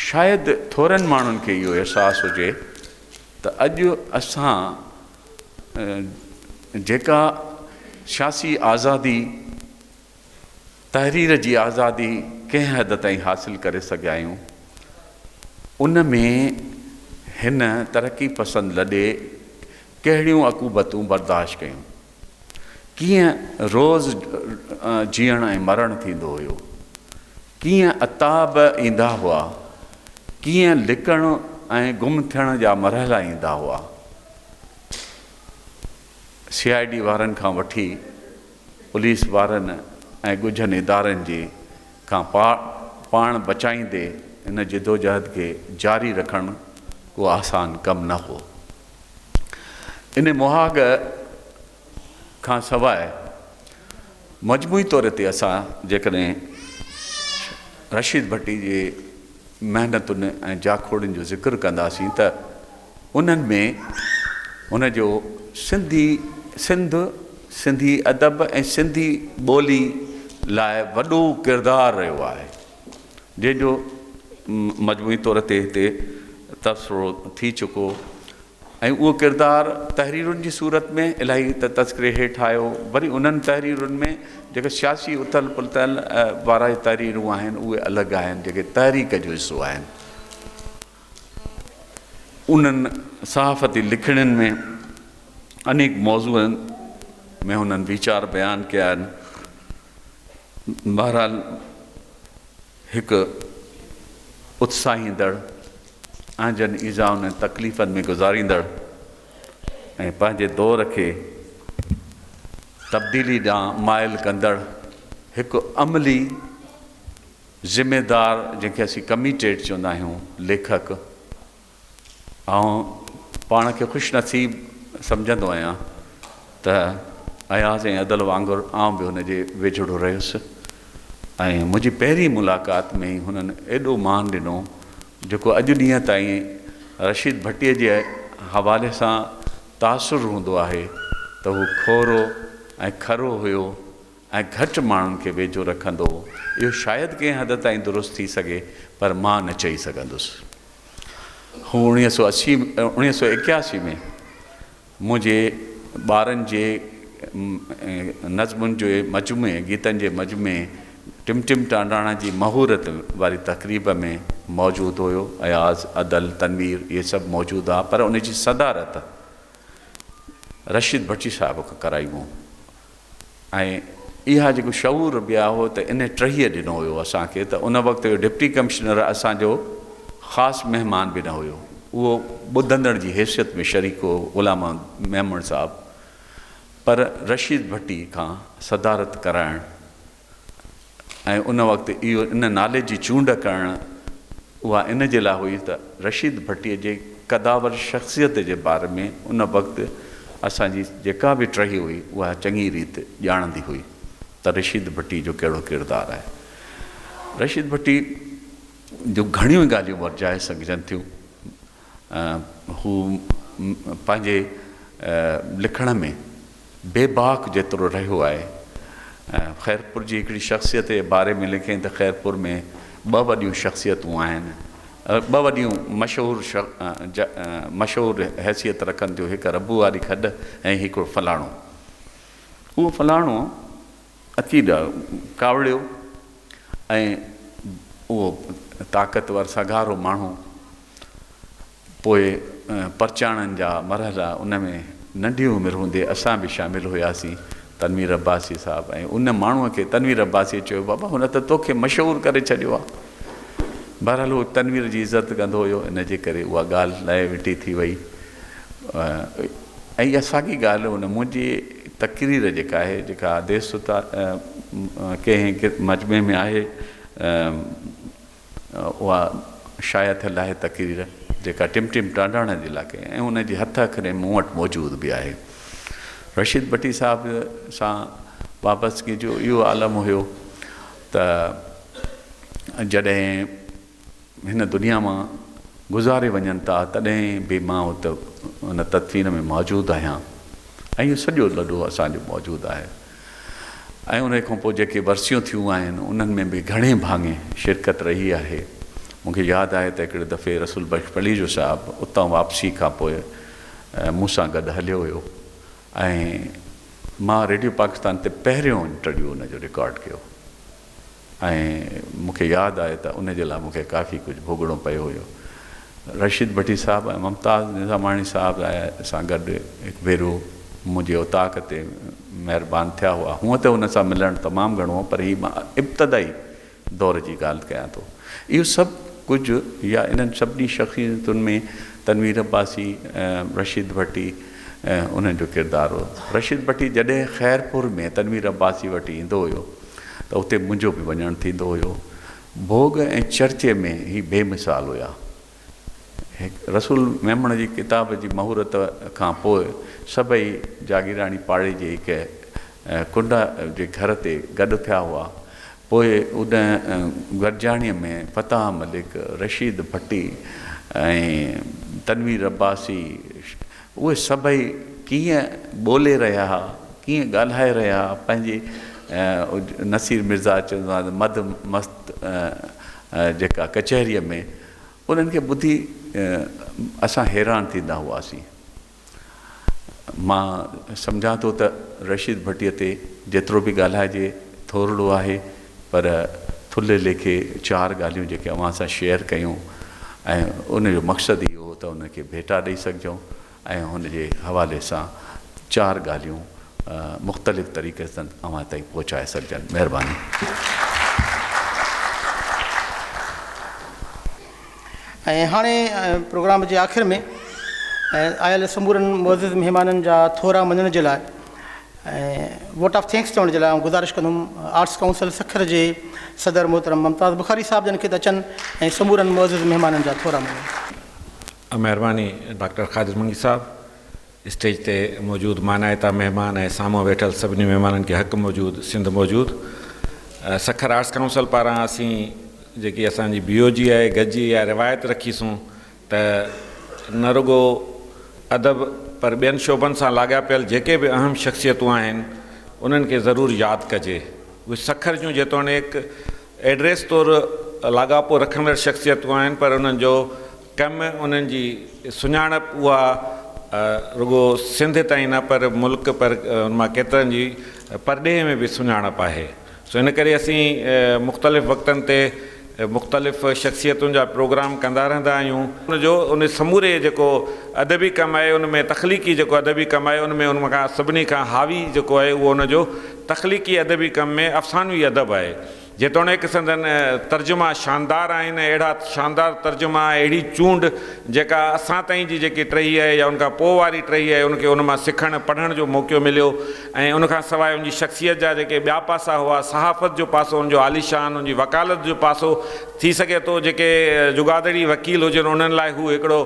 شايد ٿورن ماڻهن کي اهو احساس هجي ته اڄ اسان جيڪا سياسي آزادي، تحرير جي آزادي ڪنهن حد تائين حاصل ڪري سگهيا آهيون، ان ۾ هن ترقي پسند لڏي ڪهڙيون عقوبتون برداشت ڪيون، ڪيئن روز جيئڻ ۽ مرڻ ٿيندو هيو، ڪيئن عتاب ايندا هئا، ڪيئن لڪڻ ۽ گم ٿيڻ جا مرحلا ايندا هئا. سي I D وارن کان وٺي پوليس وارن ۽ ڳجهن ادارن جي کان پاڻ بچائيندي ان جدوجهد کي جاري رکڻ ڪو آسان ڪم نه هو. ان مهاڳ کان سواء مجموعي طور تي اسان جيڪڏهن رشيد ڀٽي جي محنتن ۽ جاکوڙين جو ذڪر ڪنداسين ته انهن ۾ هن جو سنڌي، سنڌ، سنڌي ادب ۽ سنڌي ٻولي لاء وڏو ڪردار رهيو آهي، جنهن جو مجموعي طور تي هتي تبصرو ٿي چڪو ۽ اهو ڪردار تحريرن جي صورت ۾ الاهي ته تذڪري هيٺ آيو، وري انهن تحريرن ۾ جيڪي سياسي اٿل پٿل وارا تحريرون آهن اهي الڳ آهن، جيڪي تحريڪ جو حصو آهن. انهن صحافتي لکڻين ۾ انيڪ موضوعن ۾ هنن ويچار بيان ڪيا آهن. بهرحال هڪ اتساهيندڙ، اهنجن ايذائن ۽ تڪليفن ۾ گذاريندڙ ۽ پنهنجي دور کي تبديلي ڏانهن مائل ڪندڙ هڪ عملي ذميدار جنهن کي اسين ڪميٽيڊ چوندا آهيون ليکڪ آئون پاڻ کي خوش نصيب سمجهندو آهيان ته اياز ۽ ادل وانگر آئون به هن جي ويجهڙو رهيس ۽ منهنجي پهرين ملاقات ۾ ئي هنن ايڏو مان ڏنو جيڪو اڄ ڏينهن تائين رشيد ڀٽيء جي حوالي سان تاثر هوندو آهي ته هو کورو ۽ کرو هيو ۽ گهٽ ماڻهن کي ويجهو رکندو هو. اهو شايد ڪنهن حد تائين درست ٿي سگهي، پر مان نه چئي سگهندس. هو 1980 1981 ۾ منهنجي ٻارن جي نظمن جي مجموعي، گيتن جي مجموعي ٽم ٽم ٽانڊاڻا جي مهورت واري تقريب ۾ موجود هيو. اياز، ادل، تنوير اهي سڀ موجود هئا، پر ان جي صدارت رشيد ڀٽي صاحب کان ڪرائي مون. ۽ اها جيڪو شعور به آهو ته ان ٽهيء ڏنو هيو اسان کي ته ان وقت جو ڊپٽي ڪمشنر اسان جو خاص مهمان به نه هيو اهو ٻڌندڙ جي حيثيت ۾ شريڪ هو غلام محمد ميمڻ صاحب. پر رشيد ڀٽي کان صدارت ڪرائڻ ۽ ان وقت اهو ان نالي جي چونڊ ڪرڻ اها ان جي لاء هئي ته رشيد ڀٽي جي قداور شخصيت جي باري ۾ ان وقت اسان جي جيڪا به ٽهي هئي اها چڱي ريت ڄاڻندي هئي ته رشيد ڀٽي جو ڪهڙو ڪردار آهي. رشيد ڀٽي جون گهڻيون ئي ڳالهيون ورجائي سگهجن ٿيون. هو پنهنجي لکڻ ۾ بيباڪ جيترو رهيو آهي. خيرپور جي هڪڙي شخصيت جي باري ۾ لکيائين ته خيرپور ۾ ٻه وڏيون شخصيتون آهن، ٻه وڏيون مشهور مشهور حيثيت رکن ٿيون، هڪ ربو واري کڏ ۽ هڪڙو فلاڻو. اهو فلاڻو اچي ڪاوڙيو ۽ اهو طاقتور سگهارو ماڻهو پوء پرچاڻن جا مرحلا ان ۾ ننڍي عمر هوندي اسان به شامل هياسين تنوير عباسي صاحب ۽ ان ماڻهوء کي تنوير عباسيء چيو بابا هن ته توکي مشهور ڪري ڇڏيو آهي. بهرحال هو تنوير جي عزت ڪندو هيو ان جي ڪري اها ڳالهه لئه وٽي ٿي وئي ۽ اها ساڳي ڳالهه هن منهنجي تقرير جيڪا آهي جيڪا ديس ڪنهن مجمعي ۾ آهي اها شايع ٿيل آهي تقرير جيڪا ٽم ٽم ٽانڊاڻ جي لاء ڪئي ۽ ان جي هٿ اکرين مون وٽ موجود به آهي. رشيد ڀٽي صاحب سان وابستگي جو اهو عالم هيو ته جڏهن هن دنيا مان گذاري وڃن ٿا تڏهن به مان ات ان تدفين ۾ موجود آهيان ۽ اهو سڄو لڏو اسان جو موجود آهي. ۽ ان کان پوء جيڪي ورسيون ٿيون آهن انهن ۾ به گهڻي ڀاڱي شرڪت رهي آهي. مون کي ياد آهي ته هڪڙي دفعي رسول بخش پليجو صاحب اتان واپسي کان پوء مون سان گڏ هليو ويو ۽ مان ريڊيو پاڪستان تي پهريون انٽرويو ان جو رڪارڊ ڪيو. ۽ مون کي ياد آهي ته ان جي لاء مون کي ڪافي ڪجهه ڀوڳڻو پيو هيو. رشيد ڀٽي صاحب ۽ ممتاز نظاماڻي صاحب سان گڏ هڪ ڀيرو منهنجي اوطاق تي مهربان ٿيا هئا. هونء ته ان سان ملڻ تمام گهڻو هو پر هي مان ابتدائي دور جي ڳالهه ڪيان ٿو. اهو سڀ ڪجهه يا انهن سڀني شخصيتن ۾ تنوير عباسي، رشيد ڀٽي انهن جو ڪردار هو. رشيد ڀٽي جڏهن خيرپور ۾ تنوير عباسي وٽ ايندو هيو ته اتي منهنجو به وڃڻ ٿيندو هيو. ڀوڳ ۽ چرچي ۾ هي بي مثال هيا. رسول ميمڻ جي ڪتاب جي مهورت کان پوء سڀئي جاگيراڻي پاڙي جي هڪ ڪنڊ جي گهر تي گڏ ٿيا هئا. پوء ان گڏجاڻيء ۾ فتاح ملڪ، رشيد ڀٽي ۽ تنوير عباسي اهي سڀئي ڪيئن ٻولي رهيا ها، ڪيئن ڳالهائي رهيا ها، پنهنجي نصير مرزا چوندو آهي ته مڌ مست جيڪا ڪچهريء ۾ انهن کي ٻڌي اسان حيران ٿيندا هئاسين. مان سمجهان ٿو ته رشيد ڀٽيء تي جيترو به ڳالهائجي ٿورڙو آهي پر ٿلهي ليکي چار ڳالهيون جيڪي اوهان سان شيئر ڪيون ۽ ان جو مقصد اهو هو ته ان کي ڀيٽا ڏئي سگهجون ۽ هن جي حوالي سان چار ڳالهيون مختلف طريقي سان اوهان تائين پهچائي سگهجن. مهرباني. ۽ هاڻي پروگرام جي آخر ۾ آيل سمورن معزز مهمانن جا ٿورا مڃڻ جي لاء ۽ ووٽ آف thanks چوڻ جي لاء آئون گذارش ڪندم آرٽس ڪائونسل سکر جي صدر محترم ممتاز بخاري صاحب جن کي ته اچن ۽ سمورن معزز مهمانن جا ٿورا مڃن. مهرباني ڊاڪٽر قادر منگي صاحب. اسٽيج تي موجود مانائتا مهمان ۽ سامهون ويٺل سڀني مهمانن کي حق موجود سنڌ موجود. سکر آرٽس ڪائونسل پاران اسين جيڪي اسان جي بي او جي آهي گڏجي اها روايت رکيسون ته نه رڳو ادب پر ٻين شعبن سان لاڳاپيل جيڪي به اهم شخصيتون آهن انهن کي ضرور ياد ڪجي. اهي سکر جون جيتوڻيڪ ايڊريس طور لاڳاپو رکندڙ شخصيتون آهن پر انهن جو ڪم انهن جي سڃاڻپ اها رڳو سنڌ تائين نه پر ملڪ پر ان مان ڪيترن جي پرڏيهه ۾ به سڃاڻپ آهي. سو ان ڪري اسين مختلف وقتن تي مختلف شخصيتن جا پروگرام ڪندا رهندا آهيون. ان جو ان سموري جيڪو ادبي ڪم آهي ان ۾ تخليقي جيڪو ادبي ڪم آهي ان ۾ ان کان سڀني کان حاوي جيڪو آهي اهو ان جو تخليقي ادبي ڪم ۾ افسانوي ادب آهي. جيتوڻيڪ سندن ترجما شاندار آهن ۽ اهڙا شاندار ترجما ۽ اهڙي چونڊ جيڪا اسان تائين جي جيڪي ٽهي آهي يا ان کان پوء واري ٽهي آهي ان کي ان مان سکڻ پڙهڻ جو موقعو مليو ۽ ان کان سواء ان جي شخصيت جا جيڪي ٻيا پاسا هئا صحافت جو پاسو ان جو عاليشان ان جي وڪالت جو پاسو ٿي سگهي ٿو جيڪي جگادڙي وڪيل هجن انهن لاء هو هڪڙو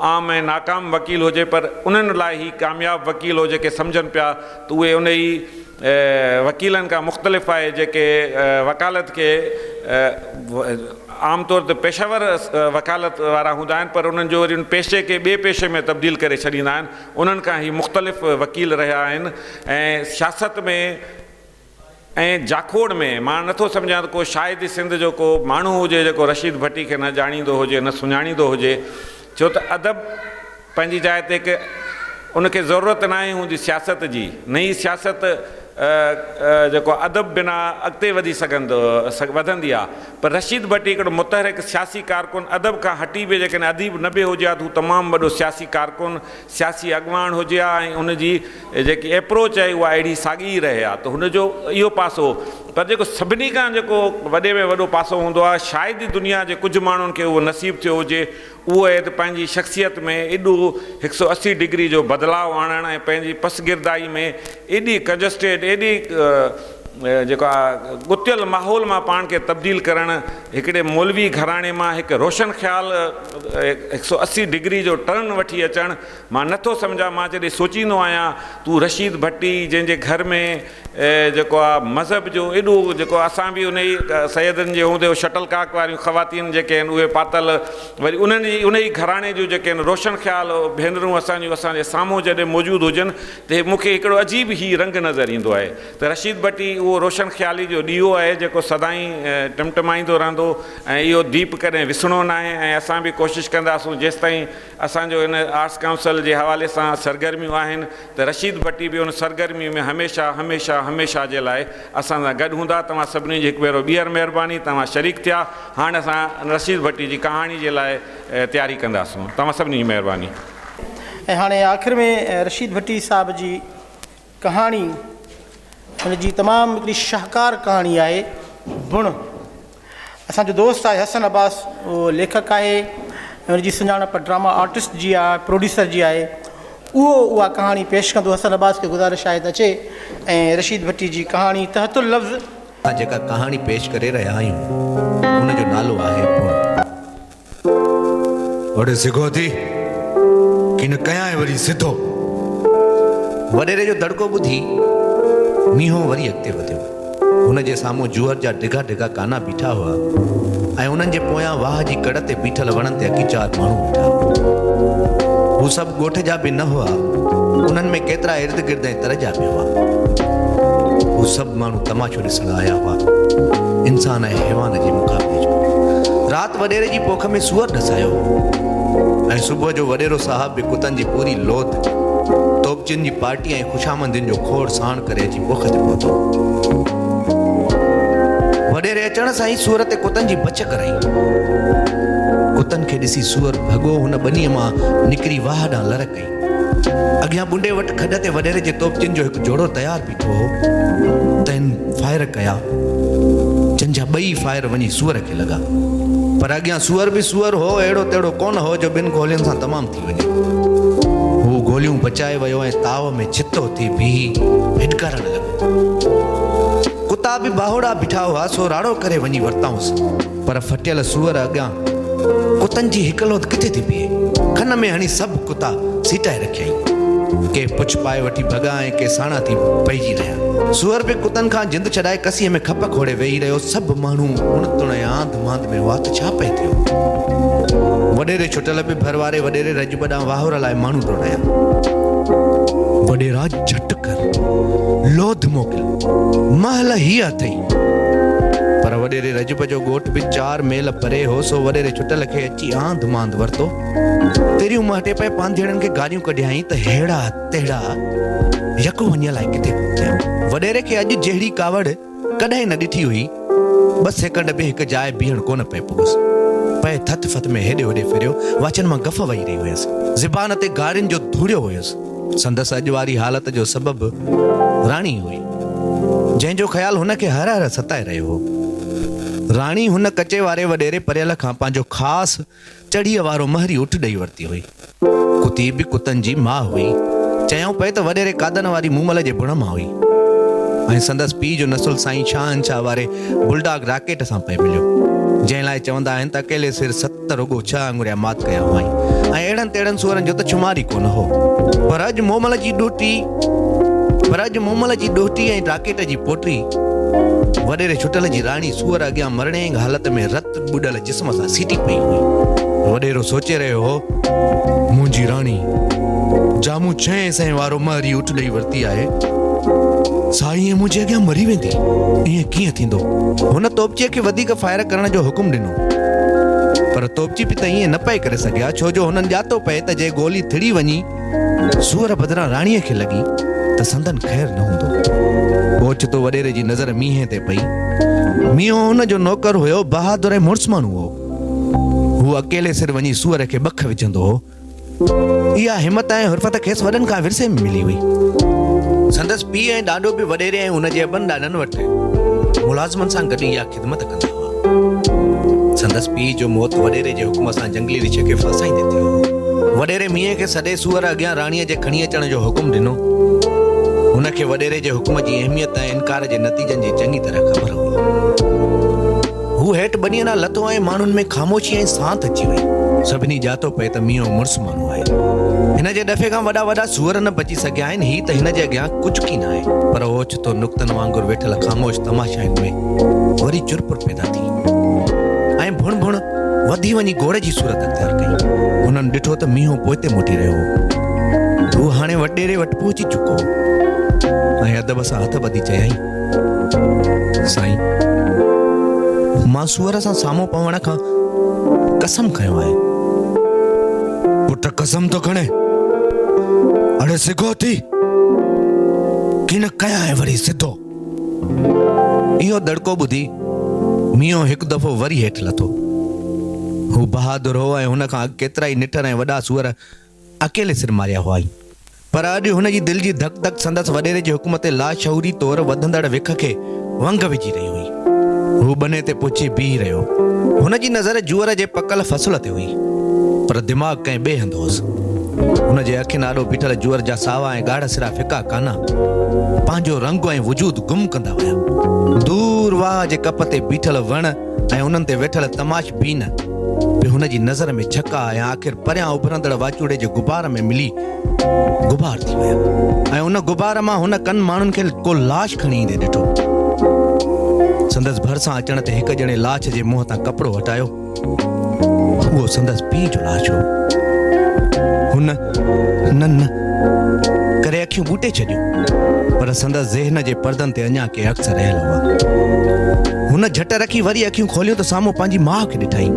عام ۽ ناڪام وڪيل هجي پر انهن لاء هي ڪامياب وڪيل هو جيڪي سمجهن پيا ته اهي انهي وڪيلن کان مختلف آهي جيڪي وڪالت کي عام طور تي پيشه ور وڪالت وارا هوندا آهن پر انهن جو وري ان پيشي کي ٻئي پيشي ۾ تبديل ڪري ڇڏيندا آهن انهن کان هي مختلف وڪيل رهيا آهن ۽ سياست ۾ ۽ جاکوڙ ۾ مان نٿو سمجهان ته ڪو شايد ئي سنڌ جو ڪو ماڻهو هجي جيڪو رشيد ڀٽي کي نه ڄاڻيندو هجي نه سڃاڻيندو هجي ڇو ته ادب پنهنجي جاء تي هڪ ان کي ضرورت ناهي هوندي سياست جي نه ئي سياست جيڪو ادب بنا اڳتي وڌي سگهندو وڌندي آ پر رشيد ڀٽي هڪڙو متحرڪ سياسي ڪارڪن ادب کان هٽي به جيڪڏهن اديب نه به هجي ها ته هو تمام وڏو سياسي ڪارڪن سياسي اڳواڻ هجي ها ۽ ان جي جيڪي ايپروچ آهي اها اهڙي ساڳي ئي رهي ها ته هن جو اهو پاسو پر جيڪو سڀني کان جيڪو وڏي ۾ وڏو پاسو هوندو آهي شايد ئي دنيا جي ڪجهه ماڻهن کي اهو نصيب ٿيو هجي اهو آهي ته پنهنجي شخصيت ۾ ايڏو هڪ سو 80 ڊگري جو بدلاء آڻڻ ۽ پنهنجي پسگردائي ۾ ايڏي ڪنجسٽيڊ ايڏي جيڪو آهي ڳتيل ماحول مان پاڻ کي تبديل ڪرڻ هڪڙي مولوي گهراڻي مان هڪ روشن خيال هڪ سو 80 ڊگري جو ٽرن وٺي اچڻ مان نٿو سمجهان مان جڏهن سوچيندو آهيان تون رشيد ڀٽي جنهن جي گهر ۾ جيڪو آ مذهب جو ايڏو جيڪو اسان به انهي سيدن جي هوندي شٽل ڪاڪ واريون خواتين جيڪي آهن اهي پاتل وري انهن جي انهي گهراڻي جون جيڪي آهن روشن خيال ڀينرون اسان جون اسان جي سامهون جڏهن موجود هجن ته مون کي هڪڙو عجيب هي رنگ نظر ايندو آهي ته رشيد ڀٽي اهو روشن خيالي جو ڏيئو آهي جيڪو سدائين ٽمٽمائيندو رهندو ۽ اهو ديپ ڪڏهن وسڻو ناهي ۽ اسان به ڪوشش ڪنداسون جيستائين اسان جو ان آرٽس ڪائونسل جي حوالي سان سرگرميون آهن ته رشيد ڀٽي به ان سرگرمي ۾ هميشه هميشه هميشه جي لاء اسان سان گڏ هوندا. توهان سڀني جي هڪ ڀيرو ٻيهر مهرباني توهان شريڪ ٿيا. هاڻ اسان رشيد ڀٽي جي ڪهاڻي جي لاء تياري ڪنداسون. توهان سڀني جي مهرباني. ۽ هاڻي آخر ۾ رشيد ڀٽي صاحب جي ڪهاڻي هن جي تمام هڪڙي شاهڪار ڪهاڻي آهي بڻ. اسان جو دوست آهي حسن عباس اهو ليکڪ آهي ۽ ان جي سڃاڻپ ڊراما آرٽسٽ جي آهي پروڊيوسر جي آهي اهو اها ڪهاڻي پيش ڪندو حسن عباس کي گذارش آهي ته اچي ۽ رشيد ڀٽي جي ڪهاڻي تحت اللفظ. اسان جيڪا ڪهاڻي پيش ڪري رهيا آهيون ان جو نالو آهي بڻ. اڙي سگهو ٿي ڪي نه ڪيانء وري سڌو. وڏيري جو دڙڪو ٻڌي مينهون وري اڳتي وڌيو. هن جي سامهون جوئر جا ڊگها ڊگها ڪانا بيٺا هئا ۽ انهن جي پويان واهه جي ڪڙ تي بيٺل وڻن تي اڪيچار ماڻهو ويٺا هئا. هو سڀ ڳوٺ جا به نه هئا، انهن ۾ ڪيترا ارد گرد ۽ تر جا به هئا. هو سڀ ماڻهو تماشو ڏسڻ آيا هئا، انسان ۽ حيوان جي مقابلي جو. رات وڏيري جي پوک ۾ سوئر ڏسايو هو ۽ صبح جو وڏيرو صاحب به ڪتن جي پوري لوڌ، توبچين جي پارٽي ۽ خوشامندين جو کوڙ ساڻ ڪري اچي پوک تي پهتو. وڏيري اچڻ سان ئي سوئر تي ڪتن جي بڇ ڪرائي. ڪتن کي ڏسي سوئر ڀڳو هن ٻنيء مان نڪري واهه ڏانهن لر ڪئي. اڳيان ٻنڊي وٽ کڏ تي وڏيري جي توبچين جو هڪ جوڙو تيار بيٺو هو، تنهن فائر ڪيا، جن جا ٻئي فائر وڃي سوئر کي لڳا. پر اڳيان سوئر به سوئر هو، اهڙو تهڙو ڪونه هو جو ٻن گولين سان تمام ٿي وڃي. هو گوليون بچائي ويو ۽ تاء ۾ ڇتو ٿي بيهي هڏڪارڻ لڳو. ڪتا به باهوڙا بيٺا هئا، سو راڙو ڪري وڃي ورتائونس. پر ڦٽيل سوئر اڳيان ڪتن جي هڪ لوڌ ڪٿي ٿي بيهي. کن ۾ هڻي سڀ ڪتا سيٽائي رکيائين. ڪي پڇ پائي وٺي ڀڳا ۽ ڪي ساڻا ٿي پئجي رهيا. سوئر به ڪتن کان جند ڇڏائي ڪسيء ۾ کپ کوڙي ويهي رهيو. سڀ ماڻهو اڻ تڻ ۽ آنڌ مانڌ ۾ هئا ته ڇا پئي ٿيو. وڏيري ڇٽل به ڀر واري وڏيري رجب ڏانهن واهور لاء ماڻهو ڊوڙايا. وڏيرا جهٽ ڪر، لوڌ موڪل، مهل هيء اٿئي. پر وڏيري رجب جو ڳوٺ به چار ميل پري هو، سو وڏيري ڇٽل کي اچي آنڌ مانڌ ورتو. تريون مهٽي پئي پانڌيئڙن کي گاريون ڪڍيائين ته ههڙا تهڙا يڪو وڃي الائي ڪٿي پهتيا. وڏيري کي اڄ جهڙي ڪاوڙ ڪڏهن نه ڏٺي هئي. ٻه سيڪنڊ به هڪ جاء بيهڻ ڪونه پئي پڳس. پئي ٿٿ ڦٿ ۾ هيڏي هوڏي ڦريو. واچن مان گف وهي رهي هيس. زبان تي گارين جو ڌوڙيو هيس. سندس اڄ واري حالت جو سبب راڻي هئي، جنهن جو خيال هن کي هر هر ستائي رهيو هو. راڻي هن ڪچي واري وڏيري پريل کان پنهنجو خاص چڙهيء وارو مهري اٺ ڏئي ورتي هئي. ڪتي به ڪتن جي ماء هئي. چيائون پئي ته وڏيري قادن واري مومل جي بڻ مان هئي ۽ سندس پيء جو نسل سائين شاهنشاهه واري بلڊاگ راڪيٽ سان پئي مليو، جنهن لاء چوندا آهن ته اڪيلي سر ست رڳو ڇهه آڱريا مات ڪيا هئائين ۽ اهڙن تهڙن سوئرن جو ته شمار ئي ڪونه هو. پر اڄ مومل جي ڏوهٽي پر اڄ مومل جي ڏوهٽي ۽ راڪيٽ جي پوٽي وڏيري ڇٽل جي راڻي سوئر اڳيان مرڻينگ حالت ۾ رت ٻڏل جسم سان سيٽي پئي هئي. وڏيرو سوچي رهيو هو، منهنجي راڻي، جا مون ڇهين سئين وارو مهري اٺ ڏئي ورتي آهي، سا ائين منهنجي اڳيان مري ويندي؟ ائين ڪيئن ٿيندو؟ هن توبچيء کي وڌيڪ فائر ڪرڻ جو حڪم ڏنو. پر توبچي به ته ائين نه پئي ڪري سگهيا، ڇو جو هنن ڄاتو پئي ته جي گولي ٿڙي وڃي سوئر بدران راڻيء کي لڳي ته سندن خير نه هوندو. اوچتو وڏيري جي نظر مينهين تي پئي. مينهون هن جو نوڪر هيو، بهادر ۽ مڙس ماڻهو هو. هو اڪيلي سر وڃي سوئر کي ٻک وجهندو هو. اها همت ۽ حرفت کيس وڏن کان ورثي ۾ ملي هئي. سندس پيء ۽ ڏاڏو به وڏيري ۽ هن جي ابن ڏاڏن وٽ ملازمن سان گڏ اها خدمت ڪندا هئا. سندس پيء جو موت وڏيري جي حڪم سان جنگلي رڇ کي ڦاسائيندي ٿيو هو. وڏيري مينهن کي سڏي سوئر اڳيان راڻيء جي کڻي اچڻ جو حڪم ڏنو. هن کي وڏيري جي حڪم جي اهميت ۽ انڪار جي نتيجن جي چڱي طرح خبر هئي. هو هيٺ ٻنيء ڏانهن لٿو ۽ ماڻهن ۾ خاموشي ۽ سانت اچي وئي. سڀني ڄاتو پئي ته مينهون مڙس ماڻهو آهي. هن جي ڏڦي کان وڏا وڏا سوئر نه بچي سگهيا آهن، هي ته هن جي اڳيان ڪجهه ڪين آهي. پر اوچتو نقطن وانگر ويٺل خاموش تماشائين ۾ وري چرپر پيدا ٿي ۽ ڀڻ ڀڻ وڌي وڃي گوڙ جي صورت اختيار ڪئي. هنن ڏٺو ته مينهون پوئتي موٽي رهيو هو. هو هاڻي وڏيري وٽ پهچي چڪو هو ۽ ادب سان هٿ ٻڌي چيائين، سائين! مان سوئر سان سامهون پوڻ کان قسم کنيو آهي. پٽ قسم ٿو کڻين؟ اڙي سگهو ٿي ڪين ڪيانء وري سڌو. اهو دڙڪو ٻڌي مينهون هڪ دفعو وري هيٺ لٿو. هو بهادر هو ۽ هن کان اڳ ڪيترائي نٺر ۽ وڏا سوئر اڪيلي سر ماريا هئائين. پر اڄ هن جي دل جي ڌڪ ڌڪ سندس وڏيري جي حڪم تي لاشعوري طور وڌندڙ وک کي ونگ وجهي رهي هئي. هو ٻني تي پهچي بيهي رهيو. هن جي نظر جوئر جي پڪل فصل تي هئي، پر دماغ ڪنهن ٻئي هنڌ هوس. هن جي اکين آڏو بيٺل جوئر جا ساوا ۽ ڳاڙهسرا ڦڪا ڪانا پنهنجو رنگ ۽ وجود گم ڪندا ويا. دور واهه جي ڪپ تي بيٺل وڻ ۽ انهن تي ويٺل تماشبين به هن جي نظر ۾ جهڪا ۽ آخر پريان اڀرندڙ واچوڙي جي غبار ۾ ملي غبار ٿي ويا ۽ ان غبار مان هن ڪن ماڻهن کي ڪو لاش کڻي ايندي ڏٺو. سندس ڀرسان اچڻ تي هڪ ڄڻي لاش جي منهن تان ڪپڙو هٽايو. اهو سندس پيء جو لاش هو. هن نه نه ڪري اکيون ٻوٽي ڇڏيون، پر سندس ذهن جي پردن تي اڃا ڪي عڪس رهيل هئا. هن جهٽ رکي وري اکيون کوليون ته سامهون پنهنجي ماء کي ڏٺائين.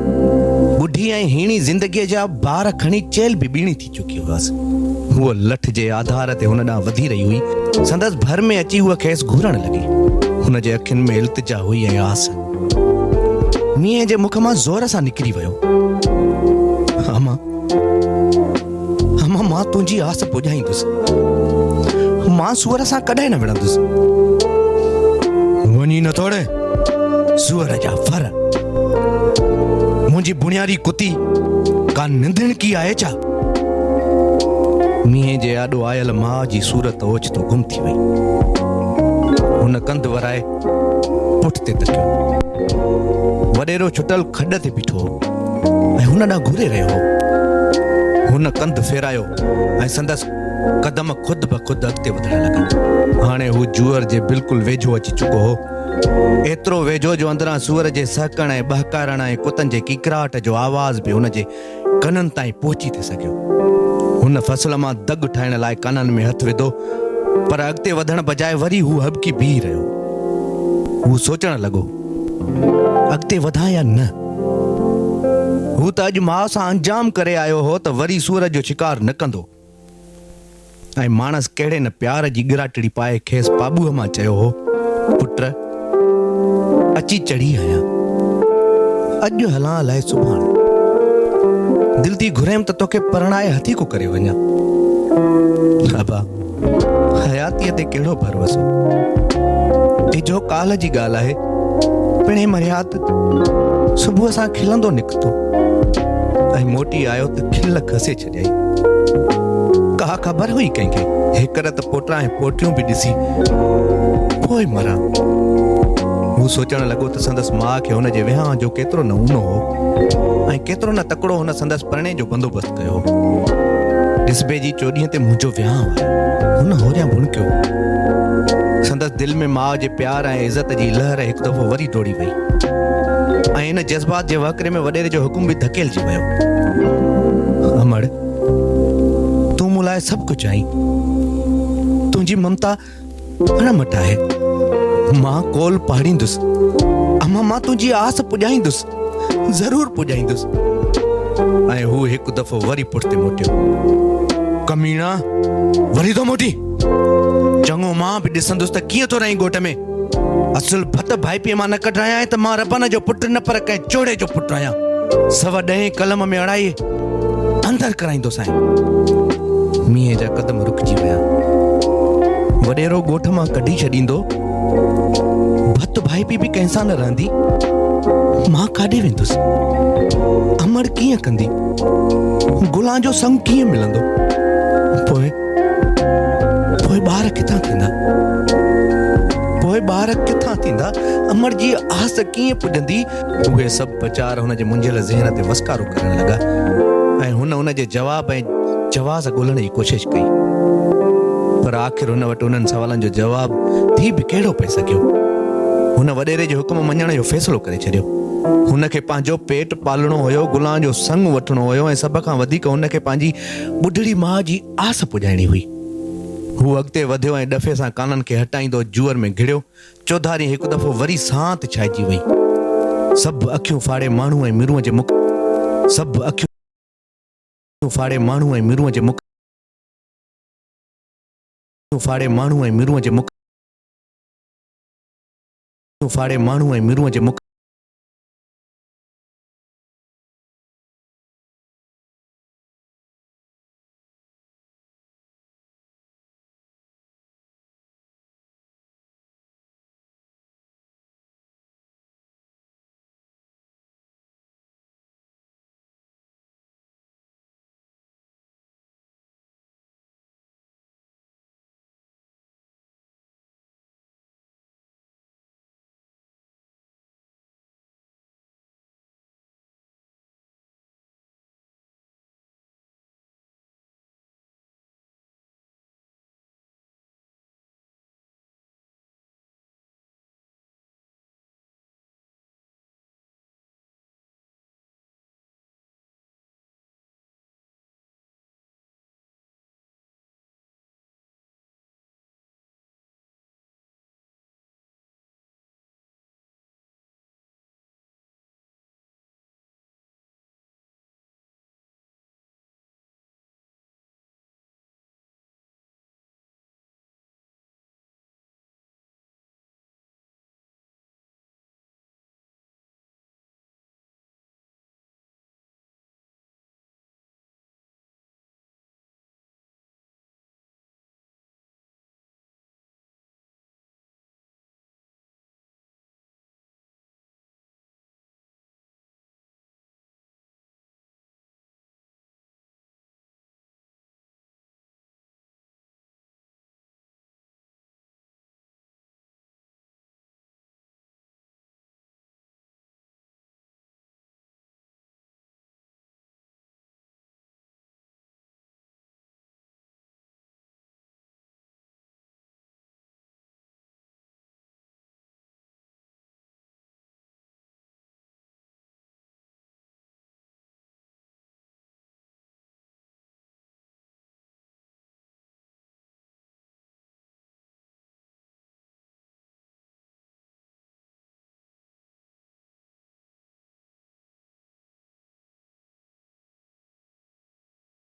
ٻڍي ۽ هيڻي زندگيء جا بار کڻي چيلهه به ٻيڻي ٿي چڪي هئس. هوء لٺ جي آڌار تي هن ڏانهن وڌي رهي هئي. سندس ڀر ۾ اچي هوء کيس گهورڻ لڳي. هن جي اکين ۾ التجا هئي ۽ آس. مينهن جي مک مان زور سان نڪري ويو، اما، اما مان تنهنجي آس پڄائيندس. مان سوئر سان ڪڏهن نه وڙهندس. وڃي نه ٿوڙي سوئر جا ڦر. منهنجي بڻياري ڪتي ڪا ننڌڻڪي آهي ڇا؟ مينهن جي آڏو آيل ماء جي صورت اوچتو گم ٿي وئي. هن ڪنڌ ورائي پٺتي تڪيو. وڏيرو ڇٽل کڏ تي بيٺو هو ۽ هن ڏانهن گهوري رهيو هو. هن ڪنڌ ڦيرايو ۽ سندس قدم خود بخود اڳتي وڌڻ لڳا. هاڻي هو جوئر جي بلڪل ويجهو اچي چڪو هو. ايترو ويجهو جو اندران سوئر جي سهڪڻ ۽ ٻهڪارڻ ۽ ڪتن جي ڪيڪراٽ جو آواز به هن جي ڪنن تائين پهچي ٿي سگهيو. هن فصل مان دڳ ٺاهڻ لاء ڪنن ۾ هٿ وڌو، پر اڳتي وڌڻ بجاء وري هو هٻڪي بيهي رهيو. هو سوچڻ لڳو، اڳتي وڌان يا نه؟ هو ته اڄ ماء سان انجام ڪري آيو هو ته وري سوئر جو شڪار نه ڪندو. ۽ ماڻس ڪهڙي نه پيار جي ڳراٽڙي پائي کيس پاٻوهه مان چيو هو، پٽ! اچي چڙهي آهيان. اڄ هلان الائي سڀاڻ. دل ٿي گهريم ته توکي پرڻائي هٿيڪو ڪري وڃان. ابا! حياتيء تي ڪهڙو ڀروسو. اجهو ڪالهه جي ڳالهه آهي. پڻهين مرهيات صبح سان کلندو نڪتو ۽ موٽي آيو ته کل کسي ڇڏيائين. ڪا خبر هئي ڪنهن کي؟ هيڪر ته پوٽا ۽ پوٽيون به ڏسي پوء مران. هو سوچڻ لڳو ته سندس ماء کي هن جي وهانء جو ڪيترو نه اونو هو ۽ ڪيترو نه تڪڙو هن سندس پرڻي جو بندوبست ڪيو هو. ڏسبي جي چوڏهينء تي منهنجو وهانء آهي. هن هوريان ڀڻڪيو. سندس دل ۾ ماء جي پيار ۽ عزت جي لهر هڪ دفعو وري ڊوڙي وئي ۽ ان جذبات جي وهڪري ۾ وڏيري جو حڪم به ڌڪيلجي ويو. امڙ! تون مون لاء سڀ ڪجهه آهين. تنهنجي ممتا اڻ مٽ آهي. مان قول پاڙيندس. اما مان تنهنجي آس پڄائيندس. ضرور پڄائيندس. ۽ هو هڪ دفعو وري پٺتي موٽيو. ڪميڻا! وري ٿو موٽين؟ چڱو مان به ڏسندس ته ڪيئن ٿو رهين ڳوٺ ۾. اصل ڀت ڀائپيء مان نه ڪڍرايانء ته مان ربن جو پٽ نه پر ڪنهن چوڙي جو پٽ آهيان. سوا ڏهين قلم ۾ اڙائي اندر ڪرائيندوسانء. مينهن جا قدم رڪجي ويا. وڏيرو ڳوٺ مان ڪڍي ڇڏيندو. ڀت ڀائپي به ڪنهن سان نه رهندي. مان ڪاڏي ويندس؟ امڙ ڪيئن ڪندي؟ گلان جو سڱ ڪيئن ملندو؟ پوء پوء ٻار ڪٿان ٿيندا؟ پوء ٻار ڪٿان ٿيندا؟ امڙ جي آس ڪيئن پڄندي؟ اهي سڀ پچار هن جي منجهيل ذهن تي وسڪارو ڪرڻ لڳا ۽ هن ان جي جواب ۽ جواز ڳولڻ جي ڪوشش ڪئي. پر آخر هن وٽ انهن سوالن جو جواب ٿي به ڪهڙو پئي سگهيو؟ هن وڏيري جي حڪم مڃڻ جو فيصلو ڪري ڇڏيو. هن کي پنهنجو پيٽ پالڻو هيو، گلان جو سڱ وٺڻو هيو ۽ سڀ کان وڌيڪ هن کي پنهنجي ٻڍڙي ماء جي آس پڄائڻي هئي. هو اڳتي وڌيو ۽ ڏڦي سان ڪانن کي هٽائيندو جوئر ۾ گهڙيو. چوڌاري هڪ دفعو وري سانت ڇائجي وئي. سڀ اکيون ڦاڙي ماڻهو ۽ مرونء جي مک سڀ اکيون ڦاڙي ماڻهو ۽ مرونء جي مک ڦاڙي ماڻهو ۽ مرونء جي مک ڦاڙي ماڻهو ۽ مرونء جي مک.